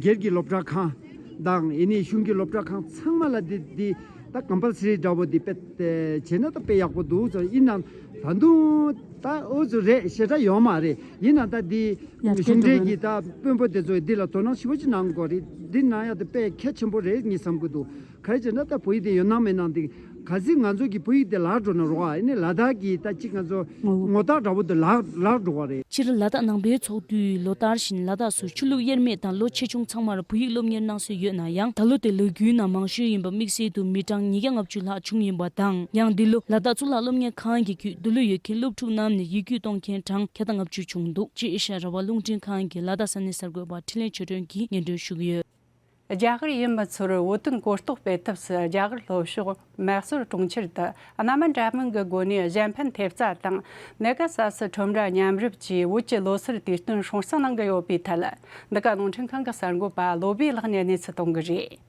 སྒེར་གྱི་སློབ་གྲྭ་ཁང་དང་ཡིན་ནའི་གཞུང་གི་སློབ་གྲྭ་ཁང་ཚང་མ་ལ་འདི་འདི་ད་ཀམ་པལ་སི་རི་འདྲ་བོ་འདི་དཔེ་བྱས་ན་ད་དཔེ་ཡག་པོ་འདུག་ཟེར། ཡིན་ནའང་ད་དུང་ད་འོ་ཚོ་རེད་ཞེ་དྲག་ཡོད་མ་རེད། ཡིན་ནའང་ད་འདི་ཡ་གཞུང་འབྲེལ་གྱི་ད་དཔོན་པོ་དེ་ཚོས་འདི་ལ་དོ་སྣང་ཞེ་པོ་ཅིག་གནང་དགོས་རེད། འདི་གནང་ཡ་དེ་དཔེ་གལ་ཆེན་པོ་རེད་ངས་བསམ་གྱི་འདུག་ག་རེ་བྱས་ན་ད་བོད་ཡིག་དེ་ཡོད་ནང་མེད་ནང་དེ་ག་ཚོད་ང་ཚོ་གི་བོད་ཡིག་དེ་ལག་འགྲོ་ན་རོགས་ཨ་ནི་ལ་དྭགས་ཀྱི་ད་ཅིག་ང་ཚོ་ངོ་ངོ་རྟགས་འདྲ་བོ་དེ་ལག་ལག་འགྲོ་བ་རེད། སྤྱིར་ལ་དྭགས་ནང་པའི་ཚོགས་འདུས་ལོ་ལྟར་བཞིན་ལ་དྭགས་སུ་ཆོས་ལུགས་དབྱེར་མེད་དང་ལོ་ཆེ་ཆུང་ཚང་མར་བོད་ཡིག་སློབ་གཉེར་གནང་སྲོལ་ཡོད་ན་ཡང་ད་ལོ་དེ་ལོ་རྒྱུས་ནང་མང་ཤོས་ཡིན་པ་དམིགས་བསལ་དུ་མི་གྲངས་ཉིས་བརྒྱ་ལྔ་བཅུ་ལྷག་བྱུང་ཡིན་པ་དང་ཡང་འདི་ལོ་ལ་དྭགས་གཙུག་ལག་སློབ་གཉེར་ཁང་གི་བརྒྱུད་འདི་ལོ་ཡོད་མཁན་སློབ་ཕྲུག་རྣམས་ནས་ཡིག་རྒྱུགས་གཏོང་མཁན་གྲངས་བརྒྱ་དང་ལྔ་བཅུ་བྱུང་འདུག་ཅེས་ཨེ་ཤ་ཡ་རང་དབང་རླུང་འཕྲིན་ཁང་གི་ལ་དྭགས་ས་གནས་གསར་འགོད་པ་འཕྲིན་ལས་ཆོས་སྒྲོན་གྱིས་སྙན་སྒྲོན་ཞུ་གི་ཡོད། རྒྱ་གར་ཡུལ་མི་ཚོར་བོད་དོན་གོ་རྟོགས་སྤེལ་ཐབས་སུ་རྒྱ་གར་ལྷོ་ཕྱོགས་མེ་སོར་གྲོང་ཁྱེར་དུ་གནའ་མ་འདྲ་མིན་གྱི་སྒོ་ནས་གཞན་ཕན་ཐེབས་རྩ་དང་ནེ་ག་ས་སི་ཁྲོམ་ར་མཉམ་རུབ་ཀྱིས་བོད་ཀྱི་ལོ་སར་དུས་སྟོན་སྲུང་བརྩི་གནང་གི་ཡོད་པའི་ཐད། འདི་ག་རླུང་འཕྲིན་ཁང་གི་གསར་འགོད་པ་བློ་བྷེ་ལགས་ནས་གནས་ཚུལ་གཏོང་གི་རེད།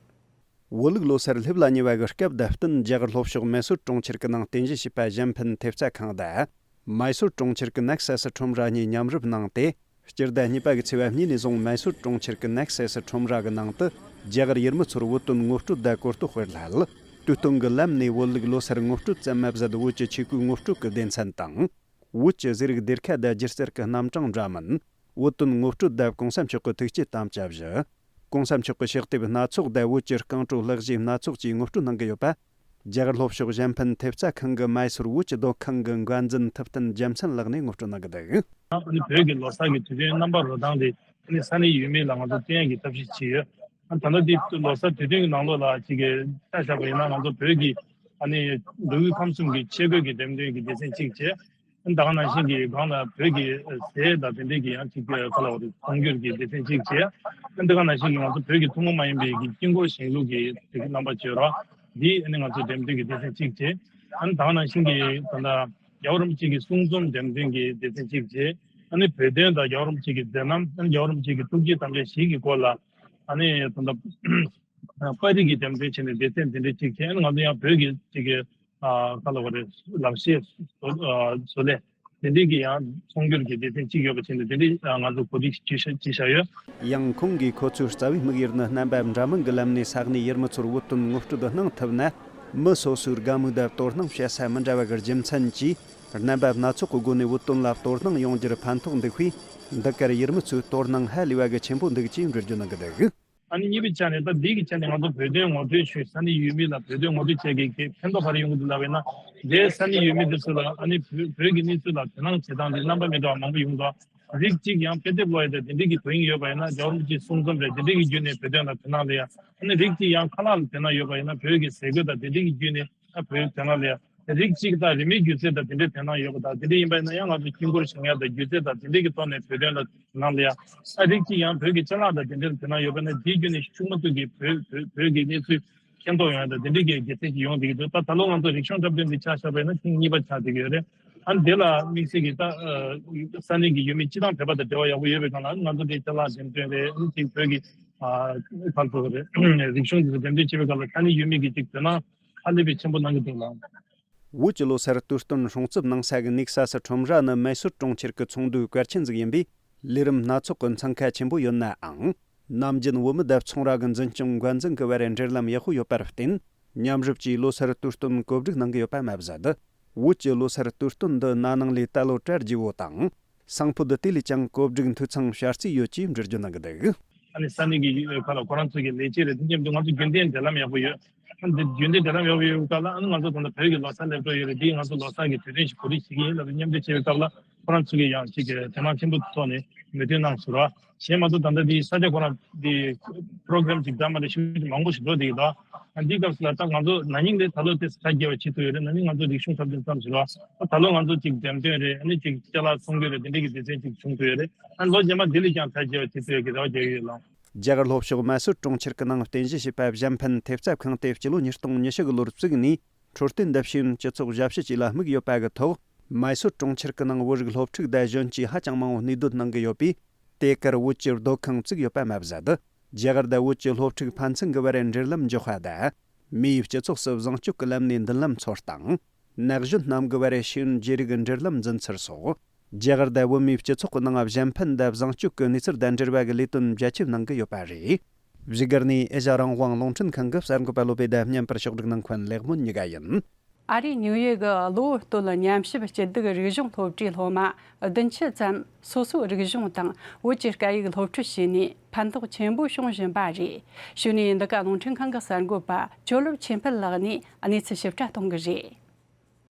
བོད་ལུགས་ལོ་སར་སླེབས་ལ་ཉེ་བ་གི་སྐབས་དང་བསྟུན་རྒྱ་གར་ལྷོ་ཕྱོགས་མེ་སོར་གྲོང་ཁྱེར་གྱི་ནང་རྟེན་གཞི་བྱས་པ་གཞན་ཕན་ཐེབས་རྩ་ཁང་དང་། མེ་སོར་གྲོང་ཁྱེར་གྱི་ནེ་ག་ས་སི་ཁྲོམ་ར་གཉིས་མཉམ་རུབ་གནང་སྟེ། སྤྱི་ཟླ་གཉིས་པ་གི་ཚེས་པ་གཉིས་ནས་བཟུང་མེ་སོར་གྲོང་ཁྱེར་གྱི་ནེ་ག་ས་སི་ཁྲོམ་ར་གི་ནང་དུ་རྒྱ་གར་ཡུལ་མི་ཚོར་བོད་དོན་ངོ་སྤྲོད་དང་གོ་རྟོགས་སྤེལ་སླད། དུས་སྟོན་གྱི་ལམ་ནས་བོད་ལུགས་ལོ་སར་ངོ་སྤྲོད་ཙམ་མ་ཟད་བོད་ཀྱི་ཆས་གོས་ངོ་སྤྲོད་ཀྱི་སྡེ་ཚན་དང་། བོད་ཀྱི་ཟས་རིགས་སྡེར་ཁ་དང་སྒྱུ་རྩལ་གྱི་རྣམ་གྲངས་འདྲ་མིན། བོད་དོན་ངོ་སྤྲོད་དང་གོང་ས་མཆོག་གི་ཐུགས་བསྐྱེད་དམ་བཅའ་བཞི། གོང་ས་མཆོག་གི་ཕྱག་དེབ་སྣ་ཚོགས་དང་བོད་ཀྱི་རྐང་བྲོ་ལག་བཞེས་སྣ་ཚོགས་ཀྱིས་ངོ་སྤྲོད་གནང་གི་ཡོད་པ། རྒྱ་གར་ལྷོ་ཕྱོགས་གཞན་ཕན་ཐེབས་རྩ་ཁང་གི་མེ་སོར་བོད་ཀྱི་སྡོད་ཁང་གི་འགན་འཛིན་ཐུབ་བསྟན་རྒྱལ་མཚན་ལགས་ནས་ངོ་སྤྲོད་གནང་གི་འདུག་ཨ་ནི་བོད་ཀྱི་ལོ་གསར་གྱི་དུས་སྟོན་རྣམ་པ་རོལ་སྟངས་དེ་ཨ་ནི་ས་གནས་ཡུལ་མི་ལ་ང་ཚོ་སྟོན་ཡག་གི་ཐབས་ཤེས་བྱས་ཡོད། ཨ་ད་ལྟ་འདི་ལོ་གསར་དུས་སྟོན་གྱི་ནང་ལོགས་ལ་ཅིག་གི་ཆ་བཞག་པ་ཡིན་ན་ང་ཚོ་བོད་ཀྱི་ཨ་ནི་འབྲུག་ཡུལ་ཁམས་གསུམ་གྱི་ཆས་གོས་ཀྱི་འགྲེམས་སྟོན་གྱི་སྡེ་ཚན་གཅིག་བྱས། ཨ་ནི་ད་ག་ནང་བཞིན་གྱི་སྒང་ལ་བོད་ཀྱི་ཟས་དང་དེ་འདྲས་ཀྱི་ཡང་ཅིག་གི་ག་ལ་བ་རེད་ཚོང་སྒྱུར་གྱི་སྡེ་ཚན་གཅིག་བྱས། ཨ་ནི་ད་ག་ནང་བཞིན་གྱི་ང་ཚོ་བོད་ཀྱི་ཐུན་མོང་མ་ཡིན་པའི་གི་དཀྱིལ་འཁོར་བཞེངས་ལུགས་ཀྱི་རྣམ་པ་བྱས་རོགས། འདི་ཨ་ནི་ང་ཚོ་འགྲེམས་སྟོན་གྱི་སྡེ་ཚན་གཅིག་བྱས། ཨ་ནི་ད་ག་ནང་བཞིན་གྱི་ད་ལྟ་རྒྱལ་བ་རིན་པོ་ཆེ་གི་གསུང་རྩོམ་འགྲེམས་སྟོན་གྱི་སྡེ་ཚན་གཅིག་བྱས། ཨ་ནི་བོད་དོན་དང་རྒྱལ་བ་རིན་པོ་ཆེ་གི་མཛད་རྣམ། ཨ་ནི་རྒྱལ་བ་རིན་པོ་ཆེ་གི་ཐུགས་བསྐྱེད་དམ་བཅའ་བཞི་གི་སྐོར་ལ་ཨ་ནི་ད་ལྟ་པར་རིས་ཀྱི་འགྲེམས་སྟོན་བྱས་ནས་སྡེ་ཚན་འདི་འདྲ་གཅིག་བྱས། ཨ་ནི་ང་ཚོ་ཡང་བོད་ཀྱི་ཅིག་གི་ཨ་ག་ལ་བ་རེད་ལག་ཤེས་བཟོ་ཨ་བཟོ་ལས་དེ་འདྲའི་གི་ཡང་ཚོང་སྒྱུར་གྱི་སྡེ་ཚན་གཅིག་ཡོད་པ་བྱས་ནས་དེ་འདྲའི་ཨ་ང་ཚོ་གོ་སྒྲིག་བྱས་བཞག་བྱས་བཞག་ཡོད། ཡང་ཁོང་གིས་ཁོ་ཚོའི་རྩ་བའི་དམིགས་ཡུལ་ནི་རྣམ་པ་འདྲ་མིན་གྱི་ལམ་ནས་ས་གནས་ཡུལ་མི་ཚོར་བོད་དོན་ངོ་སྤྲོད་གནང་ཐུབ་ན། མི་སོ་སོའི་དགའ་མོས་དང་དོ་སྣང་བྱེད་ས་མི་འདྲ་བ་གི་རྒྱུ་མཚན་གྱིས། རྣམ་པ་སྣ་ཚོགས་ཀྱི་སྒོ་ནས་བོད་དོན་ལ་དོ་སྣང་ཡོང་རྒྱུར་ཕན་ཐོགས་འདུག་པས། འདི་གར་ཡུལ་མི་ཚོའི་དོ་སྣང་ཧ་ལས་པ་གི་ཆེན་པོ་འདུག་ཅེས་འགྲེལ་བརྗོད་གནང་གི་འདུག་ཨ་ནི་གཉིས་པའི་ཆ་ནས་ད་འདི་གི་ཆ་ནས་ང་ཚོ་བོད་དོན་ངོ་སྤྲོད་ཞུས་ས་གནས་ཡུལ་མི་ལ་བོད་དོན་ངོ་སྤྲོད་བྱེད་མཁན་གྱི་ཕན་ཐོགས་ག་རེ་ཡོང་གི་འདུག་ལབ་པ་ཡིན་ན། དེ་ས་གནས་ཡུལ་མི་དེ་ཚོ་ལ་ཨ་ནི་བོད་བོད་ཀྱི་གནས་ཚུལ་ལ་དོ་སྣང་བྱེད་སྟངས་དེ་རྣམ་པ་མི་འདྲ་བ་མང་པོ་ཡོང་འདུག་རིགས་གཅིག་ཡང་དཔེ་དེབ་ཀློག་ཡ་དང་དེ་འདྲའི་གི་དོ་དབྱིངས་ཡོད་པ་ཡིན་ན་རྒྱལ་བ་རིན་པོ་ཆེའི་གསུང་རྩོམ་རེད། དེ་འདྲའི་གི་བརྒྱུད་ནས་བོད་དོན་ལ་དོ་སྣང་སླེབས་ཡ། ཨ་ནི་རིགས་གཅིག་ཡང་ཁ་ལག་ལ་དོ་སྣང་ཡོད་པ་ཡིན་ན་བོད་ཀྱི་ཟས་གོས་དང་དེ་འདྲའི་གི་བརྒྱུད་ནས་ཨ་བོད་དོན་ལ་སླེབས་ཡ། རིགས་གཅིག་དང་རིན་མེད་སྒྱུ་རྩལ་དང་དེ་འདྲའི་དོ་སྣང་ཡོད་པ་དང་དེ་འདྲ་ཡིན་པ་ཡིན་ན་ཡང་ང་ཚོ་དཀྱིལ་འཁོར་བཞེངས་ཡ་དང་སྒྱུ་རྩལ་དང་དེ་འདྲའི་གི་ཐོག་ནས་བོད་དོན་ལ་དོ་སྣང་སླེབས་ཡ། ཨ་རིགས་གཅིག་ཡང་བོད་ཀྱི་ཅ་ལག་དང་དེ་འདྲའི་དོ་སྣང་ཡོད་པ་ན་དེའི་བརྒྱུད་ནས་ཤུགས་མ་ཐུག་གི་བོད་བོད་བོད་ཀྱི་གནས་ཚུལ་མཁྱེན་རྟོགས་ཡོང་ཡ་དང་དེ་འདྲའི་གི་དགེ་མཚན་ཞིག་ཡོང་བསྡད་ཀྱི་འདུག་ད་ད་ལོ་ང་ཚོ་རིག་གཞུང་འཁྲབ་སྟོན་འདི་ཆ་བཞག་པ་ཡིན་ན་ཐེངས་གཉིས་པ་ཆགས་བསྡད་ཀྱི་ཡོད་རེད། ཨ་ནི་དེ་ལ་དམིགས་བསལ་གྱི་ད་ས་གནས་ཀྱི་ཡུལ་མི་སྤྱི་དང་བོད་པ་དང་འབྲེལ་བ་ཡག་པོ་ཡོད་པའི་སྒང་ལ་ང་ཚོ་འདི་ཅ་ལག་འགྲེམས་སྟོན་རེད། ཨ་ནི་ཅིག་བོད་ཀྱི་ཨ་ག་རེ་ཟེར་དགོས་རེད། རིག་གཞུང་འདི་ཚོ་འགྲེམས་སྟོན་བྱེད་པའི་སྐབས་ལ་ས་གནས་ཡུལ་མི་གིས་ཅིག་དོ་སྣང་ཧ་ལས་པའི་ཆེན་པོ་གནང་གི་འདུག་ལགས། བོད་ཀྱི་ལོ་སར་དུས་སྟོན་སྲུང་བརྩི་གནང་ས་གི་ནེ་ག་ས་སི་ཁྲོམ་ར་ནི་མེ་སོར་གྲོང་ཁྱེར་གྱི་ཚོགས་འདུའི་གལ་ཆེན་ཟིག་ཡིན་པས། ལས་རིམ་སྣ་ཚོགས་ཀྱི་འཚང་ཁ་ཆེན་པོ་ཡོད་ནའང་། ནམ་རྒྱུན་བོད་མི་དང་ཚོང་ར་གི་འཛིན་སྐྱོང་འགན་འཛིན་གྱི་བར་འབྲེལ་ལམ་ཡག་པོ་ཡོད་པར་བརྟེན། མཉམ་རུབ་ཀྱིས་ལོ་སར་དུས་སྟོན་གོ་སྒྲིག་གནང་གི་ཡོད་པ་མ་ཟད། བོད་ཀྱི་ལོ་སར་དུས་སྟོན་འདི་ན་ནིང་ལས་ད་ལོ་གྲ་རྒྱས་པོ་དང་། སང་ཕོད་དེ་ལས་ཀྱང་གོ་སྒྲིག་འཐུས་ཚང་བྱ་རྩིས་ཡོད་ཅེས་འགྲེལ་བརྗོད་གནང་གི་འདུག་ཨ་ནི་ས་གནས་ཀྱི་ཁ་ལ་ཁོ་རང་ཚོ་གི་ལས་བྱེད་རེད། དེ་མཉམ་དུ་ང་ཚོ་རྒྱུན་ལྡན་འབྲེལ་ལམ་ཡག་པོ་ཡོད། ཨ་ནི་རྒྱུན་ལྡན་འབྲེལ་ལམ་ཡག་པོ་ཡོད་སྐབས་ལ་ཨ་ནི་ང་ཚོ་ད་ལྟ་བོད་ཀྱི་ལོ་གསར་སླེབས་འགྲོ་ཡོད་རེད། འདི་ང་ཚོ་ལོ་གསར་གྱི་དུས་སྟོན་ཞིག་གོ་སྒྲིག་བྱེད་ཀྱི་ཡིན་ལབ་པའི་མཉམ་འབྲེལ་བྱེད་པའི་སྐབས་ལ་ཁོ་རང་ཚོ་གིས་ཡང་ཅིག་གི་དོ་སྣང་ཆེན་པོ་ཐོག་ནས་མོས་མཐུན་གནང་སོང་ར། གཞན་མ་གཏོགས་ད་ལྟ་འདི་ས་ཆ་ཁོ་རང་འདི་པྲོ་གྷ་རམ་ཅིག་འདྲ་མ་འདྲ་ཞིག་མང་པོ་ཞིག་འགྲོ་བསྡད་ཀྱི་འདུག་ཨ་འདི་སྐབས་སུ་ལ་ད་ང་ཚོ་ན་ནིང་ལས་ད་ལོ་དེ་གྲ་རྒྱས་པ་བྱེད་ཐུབ་ཡོད་རེད། ན་ནིང་ང་ཚོ་རིག་གཞུང་འཁྲབ་སྟོན་ཙམ་ཞིག་རེད་བ། ད་ལོ་ང་ཚོ་ཅིག་འགྲེམས་སྟོན་རེད། ཨ་ནི་ཅིག་ཅ་ལག་ཚོང་སྒྱུར་རེད། དེ་འདྲའི་གི་སྡེ་ཚན་ཅིག་བྱུང་ཐུབ་ཡོད་རེད། ཨ་ནི་ལོ་རྗེས་མ་འདི་ལས་ཀྱང་གྲ་རྒྱས་པ་བྱེད་ཐུབ་ཡོད་ཀྱི་རེ་བ་རྒྱག་གི་ཡོད་ལགས། རྒྱ་གར་ལྷོ་ཕྱོགས་མེ་སོར་གྲོང་ཁྱེར་གྱི་ནང་རྟེན་གཞི་བྱས་པ་གཞན་ཕན་ཐེབས་རྩ་ཁང་དེ་སྤྱི་ལོ་ཉིས་སྟོང་ཉི་ཤུ་གི་ལོར་བཙུགས་ནས་འཕྲོད་བསྟེན་དང་ཤེས་ཡོན་སྤྱི་ཚོགས་ཞབས་ཞུ་བཅས་ལ་དམིགས་ཡོད་པ་གི་ཐོག་མེ་སོར་གྲོང་ཁྱེར་གྱི་ནང་བོད་རིགས་སློབ་ཕྲུག་དང་གཞོན་སྐྱེས་ཧ་ཅང་མང་བོ་གནས་སྡོད་གནང་གི་ཡོད་པས། དེ་གར་བོད་ཀྱི་སྡོད་ཁང་བཙུགས་ཡོད་པ་མ་ཟད། རྒྱ་གར་དང་བོད་ཀྱི་སློབ་ཕྲུག་ཕན་ཚུན་གྱི་བར་འབྲེལ་ལམ་འཇོག་པ་དང་། མིའི་སྤྱི་ཚོགས་སུ་བཟང་སྤྱོད་ཀྱི་ལམ་ནས་མདུན་ལམ་འཚོལ་སྟངས། ན་གཞོན་རྣམས་ཀྱི་བར་ཤེས་ཡོན་བརྗེ་རེས་ཀྱི་འབྲེལ་ལམ་འཛིན་ཚུལ་སོགས། རྒྱ་གར་དང་བོད་མིའི་སྤྱི་ཚོགས་ཀྱི་ནང་གཞན་ཕན་དང་བཟང་སྤྱོད་ཀྱི་གནས་ཚུལ་དང་འབྲེལ་བ་གི་ལས་དོན་རྒྱ་ཁྱབ་གནང་གི་ཡོད་པ་རེད། བཞུགས་སྒར་ནས་ཨེ་ཤ་རང་དབང་རླུང་འཕྲིན་ཁང་གི་གསར་འགོད་པ་བློ་བྷེ་དང་བརྙན་པར་ཕྱོགས་སྒྲིག་གནང་མཁན་ལེགས་སྨོན་ཉི་དགའ་ཡིན། ཨ་རིའི་ཉིའུ་ཡོག་གི་གློ་བུར་སྟོད་མཉམ་ཞིབ་སྐྱིད་སྡུག་རིག་གཞུང་སློབ་གྲྭའི་སློབ་མ་བདུན་ཅུ་ཙམ་སོ་སོའི་རིག་གཞུང་དང་བོད་ཀྱི་སྐད་ཡིག་སློབ་ཁྲིད་བྱས་ནས་ཕན་ཐོགས་ཆེན་པོ་བྱུང་བཞིན་པ་རེད། གཞུག་ནས་འདི་ག་རླུང་འཕྲིན་ཁང་གི་གསར་འགོད་པ་ཇོ་ལུ་ཆོས་འཕེལ་ལགས་ནས་གནས་ཚུལ་ཞིབ་ཕྲ་གཏོང་གི་རེད།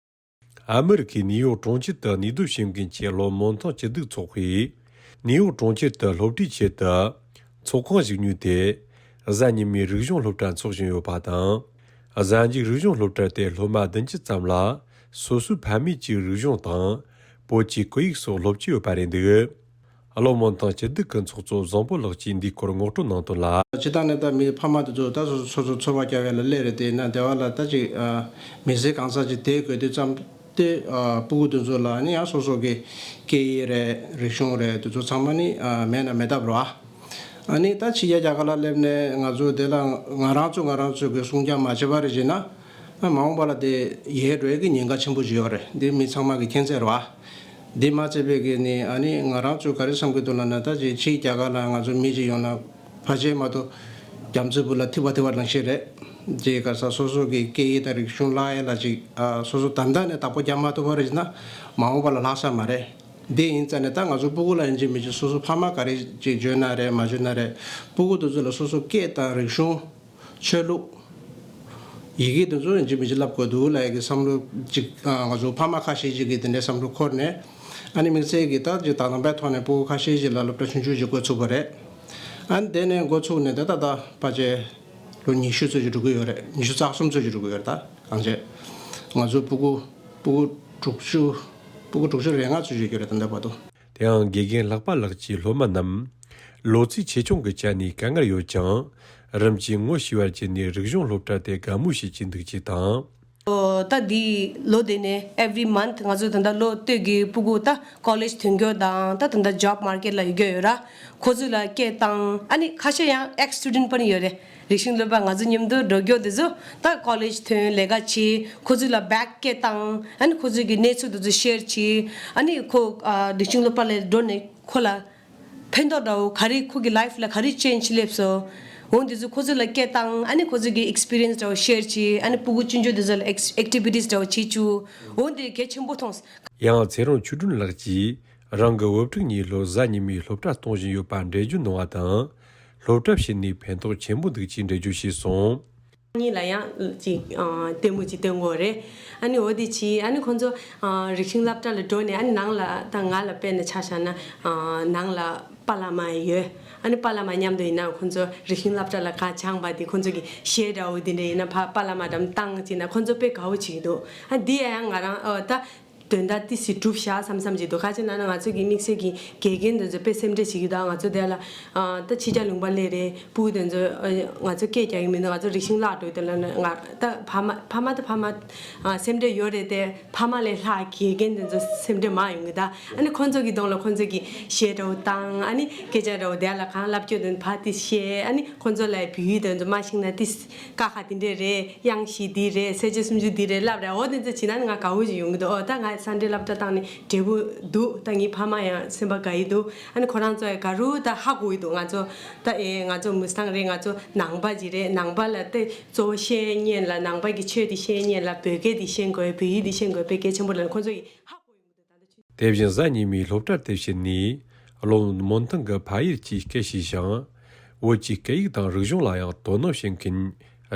ཨ་མི་རི་ཀའི་ནིའུ་ཡོག་གྲོང་ཁྱེར་དུ་གནས་སྡོད་བྱེད་མཁན་གྱི་སློབ་མོན་ཐང་སྐྱིད་སྡུག་ཚོགས་པས། ནིའུ་ཡོག་གྲོང་ཁྱེར་དུ་སློབ་གྲྭའི་ཆེད་དུ་ཚོགས་ཁང་ཞིག་ཉོས་ཏེ། གཟའ་ཉི་མའི་རིག་གཞུང་སློབ་གྲྭ་འཚོགས་བཞིན་ཡོད་པ་དང་། གཟའ་མཇུག་རིག་གཞུང་སློབ་གྲྭ་དེ་སློབ་མ་བདུན་ཅུ་ཙམ་ལ་སོ་སོའི་ཕ་མེས་ཀྱི་རིག་གཞུང་དང་བོད་ཀྱི་སྐད་ཡིག་སོགས་སློབ་ཀྱི་ཡོད་པ་རེད་འདུག་སློབ་མོན་ཐང་སྐྱིད་སྡུག་གི་ཚོགས་གཙོ་བཟང་པོ་ལགས་ཀྱིས་འདིའི་སྐོར་ངོ་སྤྲོད་གནང་དོན་ལ། སྤྱིར་བཏང་ནས་ད་མི་ཕ་མ་དེ་ཚོ་ད་སོ་སོ་སོ་ཚོ་འཚོ་བ་སྐྱེལ་ཡ་ལ་སླེབས་རེད་དེ་ན་སྡེ་བ་ལ་ད་ཅིག་མི་ཚེ་གང་ཚ་ཅིག་དེ་དགོས་དུས་ཙམ་དེ་སྤུ་གུ་དེ་ཚོ་ལ་ནི་ཡང་སོ་སོ་གི་སྐད་ཡིག་རེད་རིག་གཞུང་རེད་དེ་ཚོ་ཚང་མ་ནི་མེད་ན་མེད་ཐབས་རེད་བ། ཨ་ནི་ད་ཕྱི་རྒྱལ་རྒྱ་གར་ལ་སླེབས་ནས་ང་ཚོ་དེ་ལ་ང་རང་ཚོ་ང་རང་ཚོ་གི་སྲུང་སྐྱོབ་མ་བྱས་པ་རེད་བྱས་ན། མ་འོངས་པ་ལ་དེ་ཡལ་འགྲོ་ཡས་ཀྱི་ཉེན་ཁ་ཆེན་པོ་ཞིག་ཡོད་རེད། འདི་མི་ཚང་མ་གི་མཁྱེན་གསལ་རེད་བ། འདི་མ་ཚད་པའི་གི་ནི་ཨ་ནི་ང་རང་ཚོ་ག་རེ་བསམ་གི་འདུག་ལབ་ན་ད་ཅིག་ཕྱིའི་རྒྱ་གར་ལ་ང་ཚོ་མི་ཅིག་ཡོང་ན་ཕལ་ཆེར་མ་གཏོགས་རྒྱ་མཚོའི་སྦུག་ལ་ཐིགས་པ་ཐིགས་པ་ནང་བཞིན་རེད། ཅིག་ག་ས་སོ་སོ་གི་སྐད་ཡིག་དང་རིག་གཞུང་བརླག་ཡས་ལ་ཅིག་ཨ་སོ་སོ་ད་ལྟ་ནས་བདག་པོ་རྒྱག་མ་ཐུབ་པ་རེད་ན་མ་འོངས་པ་ལ་ལྷག་ས་མ་རེད། འདི་ཡིན་ཙང་ནས་ད་ང་ཚོ་སྤུ་གུ་ལ་ཡིན་གཅིག་མིན་གཅིག་སོ་སོ་ཕ་མ་ག་རེ་ཅིག་བརྗོད་ན་རེད་མ་བརྗོད་ན་རེད། སྤུ་གུ་དེ་ཚོ་ལ་སོ་སོ་སྐད་དང་རིག་གཞུང་། ཆོས་ལུགས། ཡི་གེ་དེ་ཚོ་ཡིན་གཅིག་མིན་གཅིག་བསླབ་དགོས་འདུག་ལབ་ཡ་གི་བསམ་བློ་ཅིག་ང་ཚོ་ཕ་མ་ཁ་ཤས་ཅིག་གིས་དེ་འདྲའི་བསམ་བློ་འཁོར་ནས་ཨ་ནི་དམིགས་བསལ་གྱི་ད་ཅིག་དང་དམ་པའི་ཐོག་ནས་སྤུ་གུ་ཁ་ཤས་ཅིག་ལ་སློབ་གྲྭ་ཆུང་ཆུང་ཅིག་འགོ་ཚུགས་པ་རེད། ཨ་ནི་དེ་ནས་འགོ་ཚུགས་ནས་ད་ད་ད་ཕལ་ཆེར་ལོ་ཉི་ཤུ་ཙམ་ཅིག་འགྲོ་གི་ཡོད་རེད། ཉི་ཤུ་རྩ་གསུམ་ཙམ་ཅིག་འགྲོ་གི་ཡོད་རེད། ད་གང་བྱས་ང་ཚོ་སྤུ་གུ་སྤུ་གུ་དྲུག་ཅུ་སྤུ་གུ་དྲུག་ཅུ་རེ་ལྔ་ཙམ་ཅིག་ཡོད་རེད་ད་ལྟ་བར་དུ། དེའང་དགེ་རྒན་ལྷག་པ་ལགས་ཀྱིས་སློབ་མ་རྣམས་ལོ་ཚིགས་ཆེ་ཆུང་གི་ཆ་ནས་དཀའ་ངལ་ཡོད་ཀྱང་། རིམ་གྱིས་ངོ་ཤེས་པར་བྱས་ནས་རིག་གཞུང་སློབ་གྲྭ་དེ་དགའ་མོས་བྱེད་ཀྱིན་འདུག་ཅེས་དང་། ཨོ་ད་འདི་ལོ་དེ་ནས་every month ང་ཚོ་ད་ལྟ་ལོ་སྟོད་ཀྱི་སྤུ་གུ་ད་college ཐོན་རྒྱུ་དང་ད་ད་ལྟ་job market ལ་ཡོད་རྒྱུ་ཡོད་ར། ཁོ་ཚོ་ལ་སྐད་བཏང་། ཨ་ནི་ཁ་ཤས་ཡང་ex student པ་ནི་ཡོད་རེད། རིག་གཞུང་སློབ་པ་ང་ཚོ་མཉམ་དུ་འགྲོ་རྒྱུ་དེ་ཚོ་ད་college ཐོན་ལས་ཀ་བྱེད། ཁོ་ཚོ་ལ་back སྐད་བཏང་། ཨ་ནི་ཁོ་ཚོ་གི་གནས་ཚུལ་དེ་ཚོ་share བྱེད། ཨ་ནི་ཁོ་ཨ་རིག་གཞུང་སློབ་པ་ལ་འགྲོ་ནས་ཁོ་ལ་ཕན་ཐོགས་འདྲ་བོ་ག་རེ་ཁོ་གི་life ལ་ག་རེ་change སླེབས་སོང་། འོ་དེ་ཚོ་ཁོ་ཚོ་ལ་སྐད་བཏང་། ཨ་ནི་ཁོ་ཚོ་གི་experience འདྲ་བོ་share བྱེད། ཨ་ནི་སྤུ་གུ་ཆུང་ཆུང་དེ་ཚོ་ལ་ex- activities འདྲ་བོ་བྱེད་བཅུག་འོ་དེ་གལ་ཆེན་པོ་མཐོང་། ཡང་ཚེ་རིང་ཆོས་སྒྲོན་ལགས་ཀྱིས་རང་གི་བུ་ཕྲུག་གཉིས་ལོ་གཟའ་ཉི་མའི་སློབ་གྲྭ་གཏོང་བཞིན་ཡོད་པ་འགྲེལ་བརྗོད་གནང་བ་དང་། སློབ་གྲྭ་ཕྱིན་ནས་ཕན་ཐོགས་ཆེན་པོ་འདུག་ཅེས་འགྲེལ་བརྗོད་བྱས་སོང་། གཉིས་ལ་ཡང་ཅིག་ཨ་ལྟད་མོ་ཅིག་སྟོན་དགོས་རེད། ཨ་ནི་འོ་དེ་ཅི་ཨ་ནི་ཁོང་ཚོ་ཨ་རིག་གཞུང་སློབ་གྲྭ་ལ་འགྲོ་ནས་ཨ་ནི་ནང་ལ་ད་ང་ལ་དཔེར་ན་ཆ་བཞག་ན་ཨ་ནང་ལ་པཱ་ལགས་མ་ཡོད། ཨ་ནི་པཱ་ལགས་མ་མཉམ་དུ་ཡིན་ན་ཁོང་ཚོ་རིག་གཞུང་སློབ་གྲྭ་ལ་ག་སྦྱངས་པ་དེ་ཁོང་ཚོ་གི་གཞས་འདྲ་བོ་དེ་འདྲ་ཡིན་ན་ཕ་པཱ་ལགས་མ་འགྲམ་བཏང་ཅིག་ན་ཁོང་ཚོ་དཔེ་དགའ་བོ་བྱེད་ཀྱི་འདུག་ཨ་འདི་ཡང་ང་རང་ཨ་ད། དོན་དག་ཏི་སི་གྲུབ་བཞག་བསམ་བསམ་ཅིག་འདུག་ཁ་ཅིག་ན་ན་ང་ཚོ་གི་དམིགས་བསལ་གྱི་དགེ་རྒན་དེ་ཚོ་དཔེ་སེམས་ཁྲལ་བྱེད་ཀྱི་འདུག་ང་ཚོ་དེ་ལ་ཨ་ད་ཕྱི་རྒྱལ་ལུང་པ་སླེབས་རེད། སྤུ་གུ་དེ་ཚོ་ཨ་ང་ཚོ་སྐད་རྒྱག་གི་མི་འདུག་ང་ཚོ་རིག་གཞུང་བརླག་འགྲོ་གི་འདུག་ལབ་ན་ང་ད་ཕ་མ་ཕ་མ་ད་ཕ་མ་ཨ་སེམས་ཁྲལ་ཡོད་རེད་དེ་ཕ་མ་ལས་ལྷག་དགེ་རྒན་དེ་ཚོ་སེམས་ཁྲལ་མང་ཡོང་གི་ད། ཨ་ནི་ཁོང་ཚོ་གི་གདོང་ལ་ཁོང་ཚོ་གི་གཞས་འདྲ་བོ་བཏང་། ཨ་ནི་སྐད་ཆ་འདྲ་བོ་དེ་ལ་གང་ལབ་སྐྱོ་དོན་ཕ་དེ་བཤད། ཨ་ནི་ཁོང་ཚོ་ལ་བོད་ཡིག་དེ་ཚོ་མ་ཤེས་ན་དེ་ཀ་ཁ་དེ་འདྲས་རེད། དབྱངས་བཞི་འདི་རེད། གསལ་བྱེད་སུམ་ཅུ་འདི་རེད་ལབ་རེད། འོ་དེ་ཚོ་བྱེད་ན་ནི་ང་དགའ་བོ་ཞིག་ཡོང་གི་འདུག་ཨོ་ད་ང་སན་ཌེ་སློབ་གྲྭ་བཏང་ནས་འབྲས་བུ་འདུག་ད་ངའི་ཕ་མ་ཡང་སེམས་པ་དགའ་ཡི་འདུག་ཨ་ནི་ཁོ་རང་ཚོ་ཡང་དགའ་རུ་ད་ཧ་གོ་ཡི་འདུག་ང་ཚོ་ད་ཨེ་ང་ཚོ་མུ་སི་ཐང་རེད། ང་ཚོ་ནང་པ་ཅིག་རེད། ནང་པ་ལ་ད་གཙོ་བོ་ཤེས་མཁན་ལ་ནང་པ་གི་ཆོས་དེ་ཤེས་མཁན་ལ་བོད་སྐད་དེ་ཤེས་དགོས། བོད་ཡིག་དེ་ཤེས་དགོས་དཔེ་གལ་ཆེན་པོ་རེད། ཁོ་ཚོ་ཡིས་ཧ་གོ་ཡི་འདུག་ད་ལྟ་ཆུ། དེ་བཞིན་གཟའ་ཉི་མའི་སློབ་གྲྭར་དེ་ཕྱིན་ནས་སློབ་མ་མོན་ཐང་གི་ཕ་ཡུལ་གྱི་སྐད་ཤེས་ཤིང་། བོད་ཀྱི་སྐད་ཡིག་དང་རིག་གཞུང་ལ་ཡང་དོ་སྣང་བྱེད་མཁན་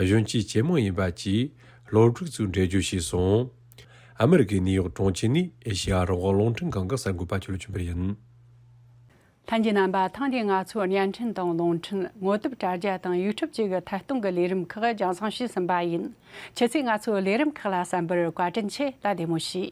གཞོན་སྐྱེས་ཇེ་མང་ཡིན་པ་བཅས་སློབ་ཕྲུག་ཚོས་འགྲེལ་བརྗོད་བྱས་སོང་། ཨ་མི་རི་ཀའི་ནིའུ་ཡོག་གྲོང་ཁྱེར་ནས་ཨེ་ཤེ་ཡ་རང་དབང་རླུང་འཕྲིན་ཁང་གི་གསར་འགོད་པ་ཆོས་ལ་ཆོས་འཕེལ་ཡིན། ལྷན་རྒྱས་རྣམ་པ། ཐེངས་འདིའི་ང་ཚོའི་བརྙན་འཕྲིན་དང་རླུང་འཕྲིན། ངོ་དེབ་དྲ་རྒྱ་དང་ཡུ་ཊུབ་བཅས་ཀྱི་ཐད་གཏོང་གི་ལས་རིམ་ཁག་རྒྱང་སྲིང་བྱས་ཟིན་པ་ཡིན། ཁྱེད་ཚོས་ང་ཚོའི་ལས་རིམ་ཁག་ལ་གསན་པར་བཀའ་དྲིན་ཆེ། ད་བདེ་མོ་བྱོས།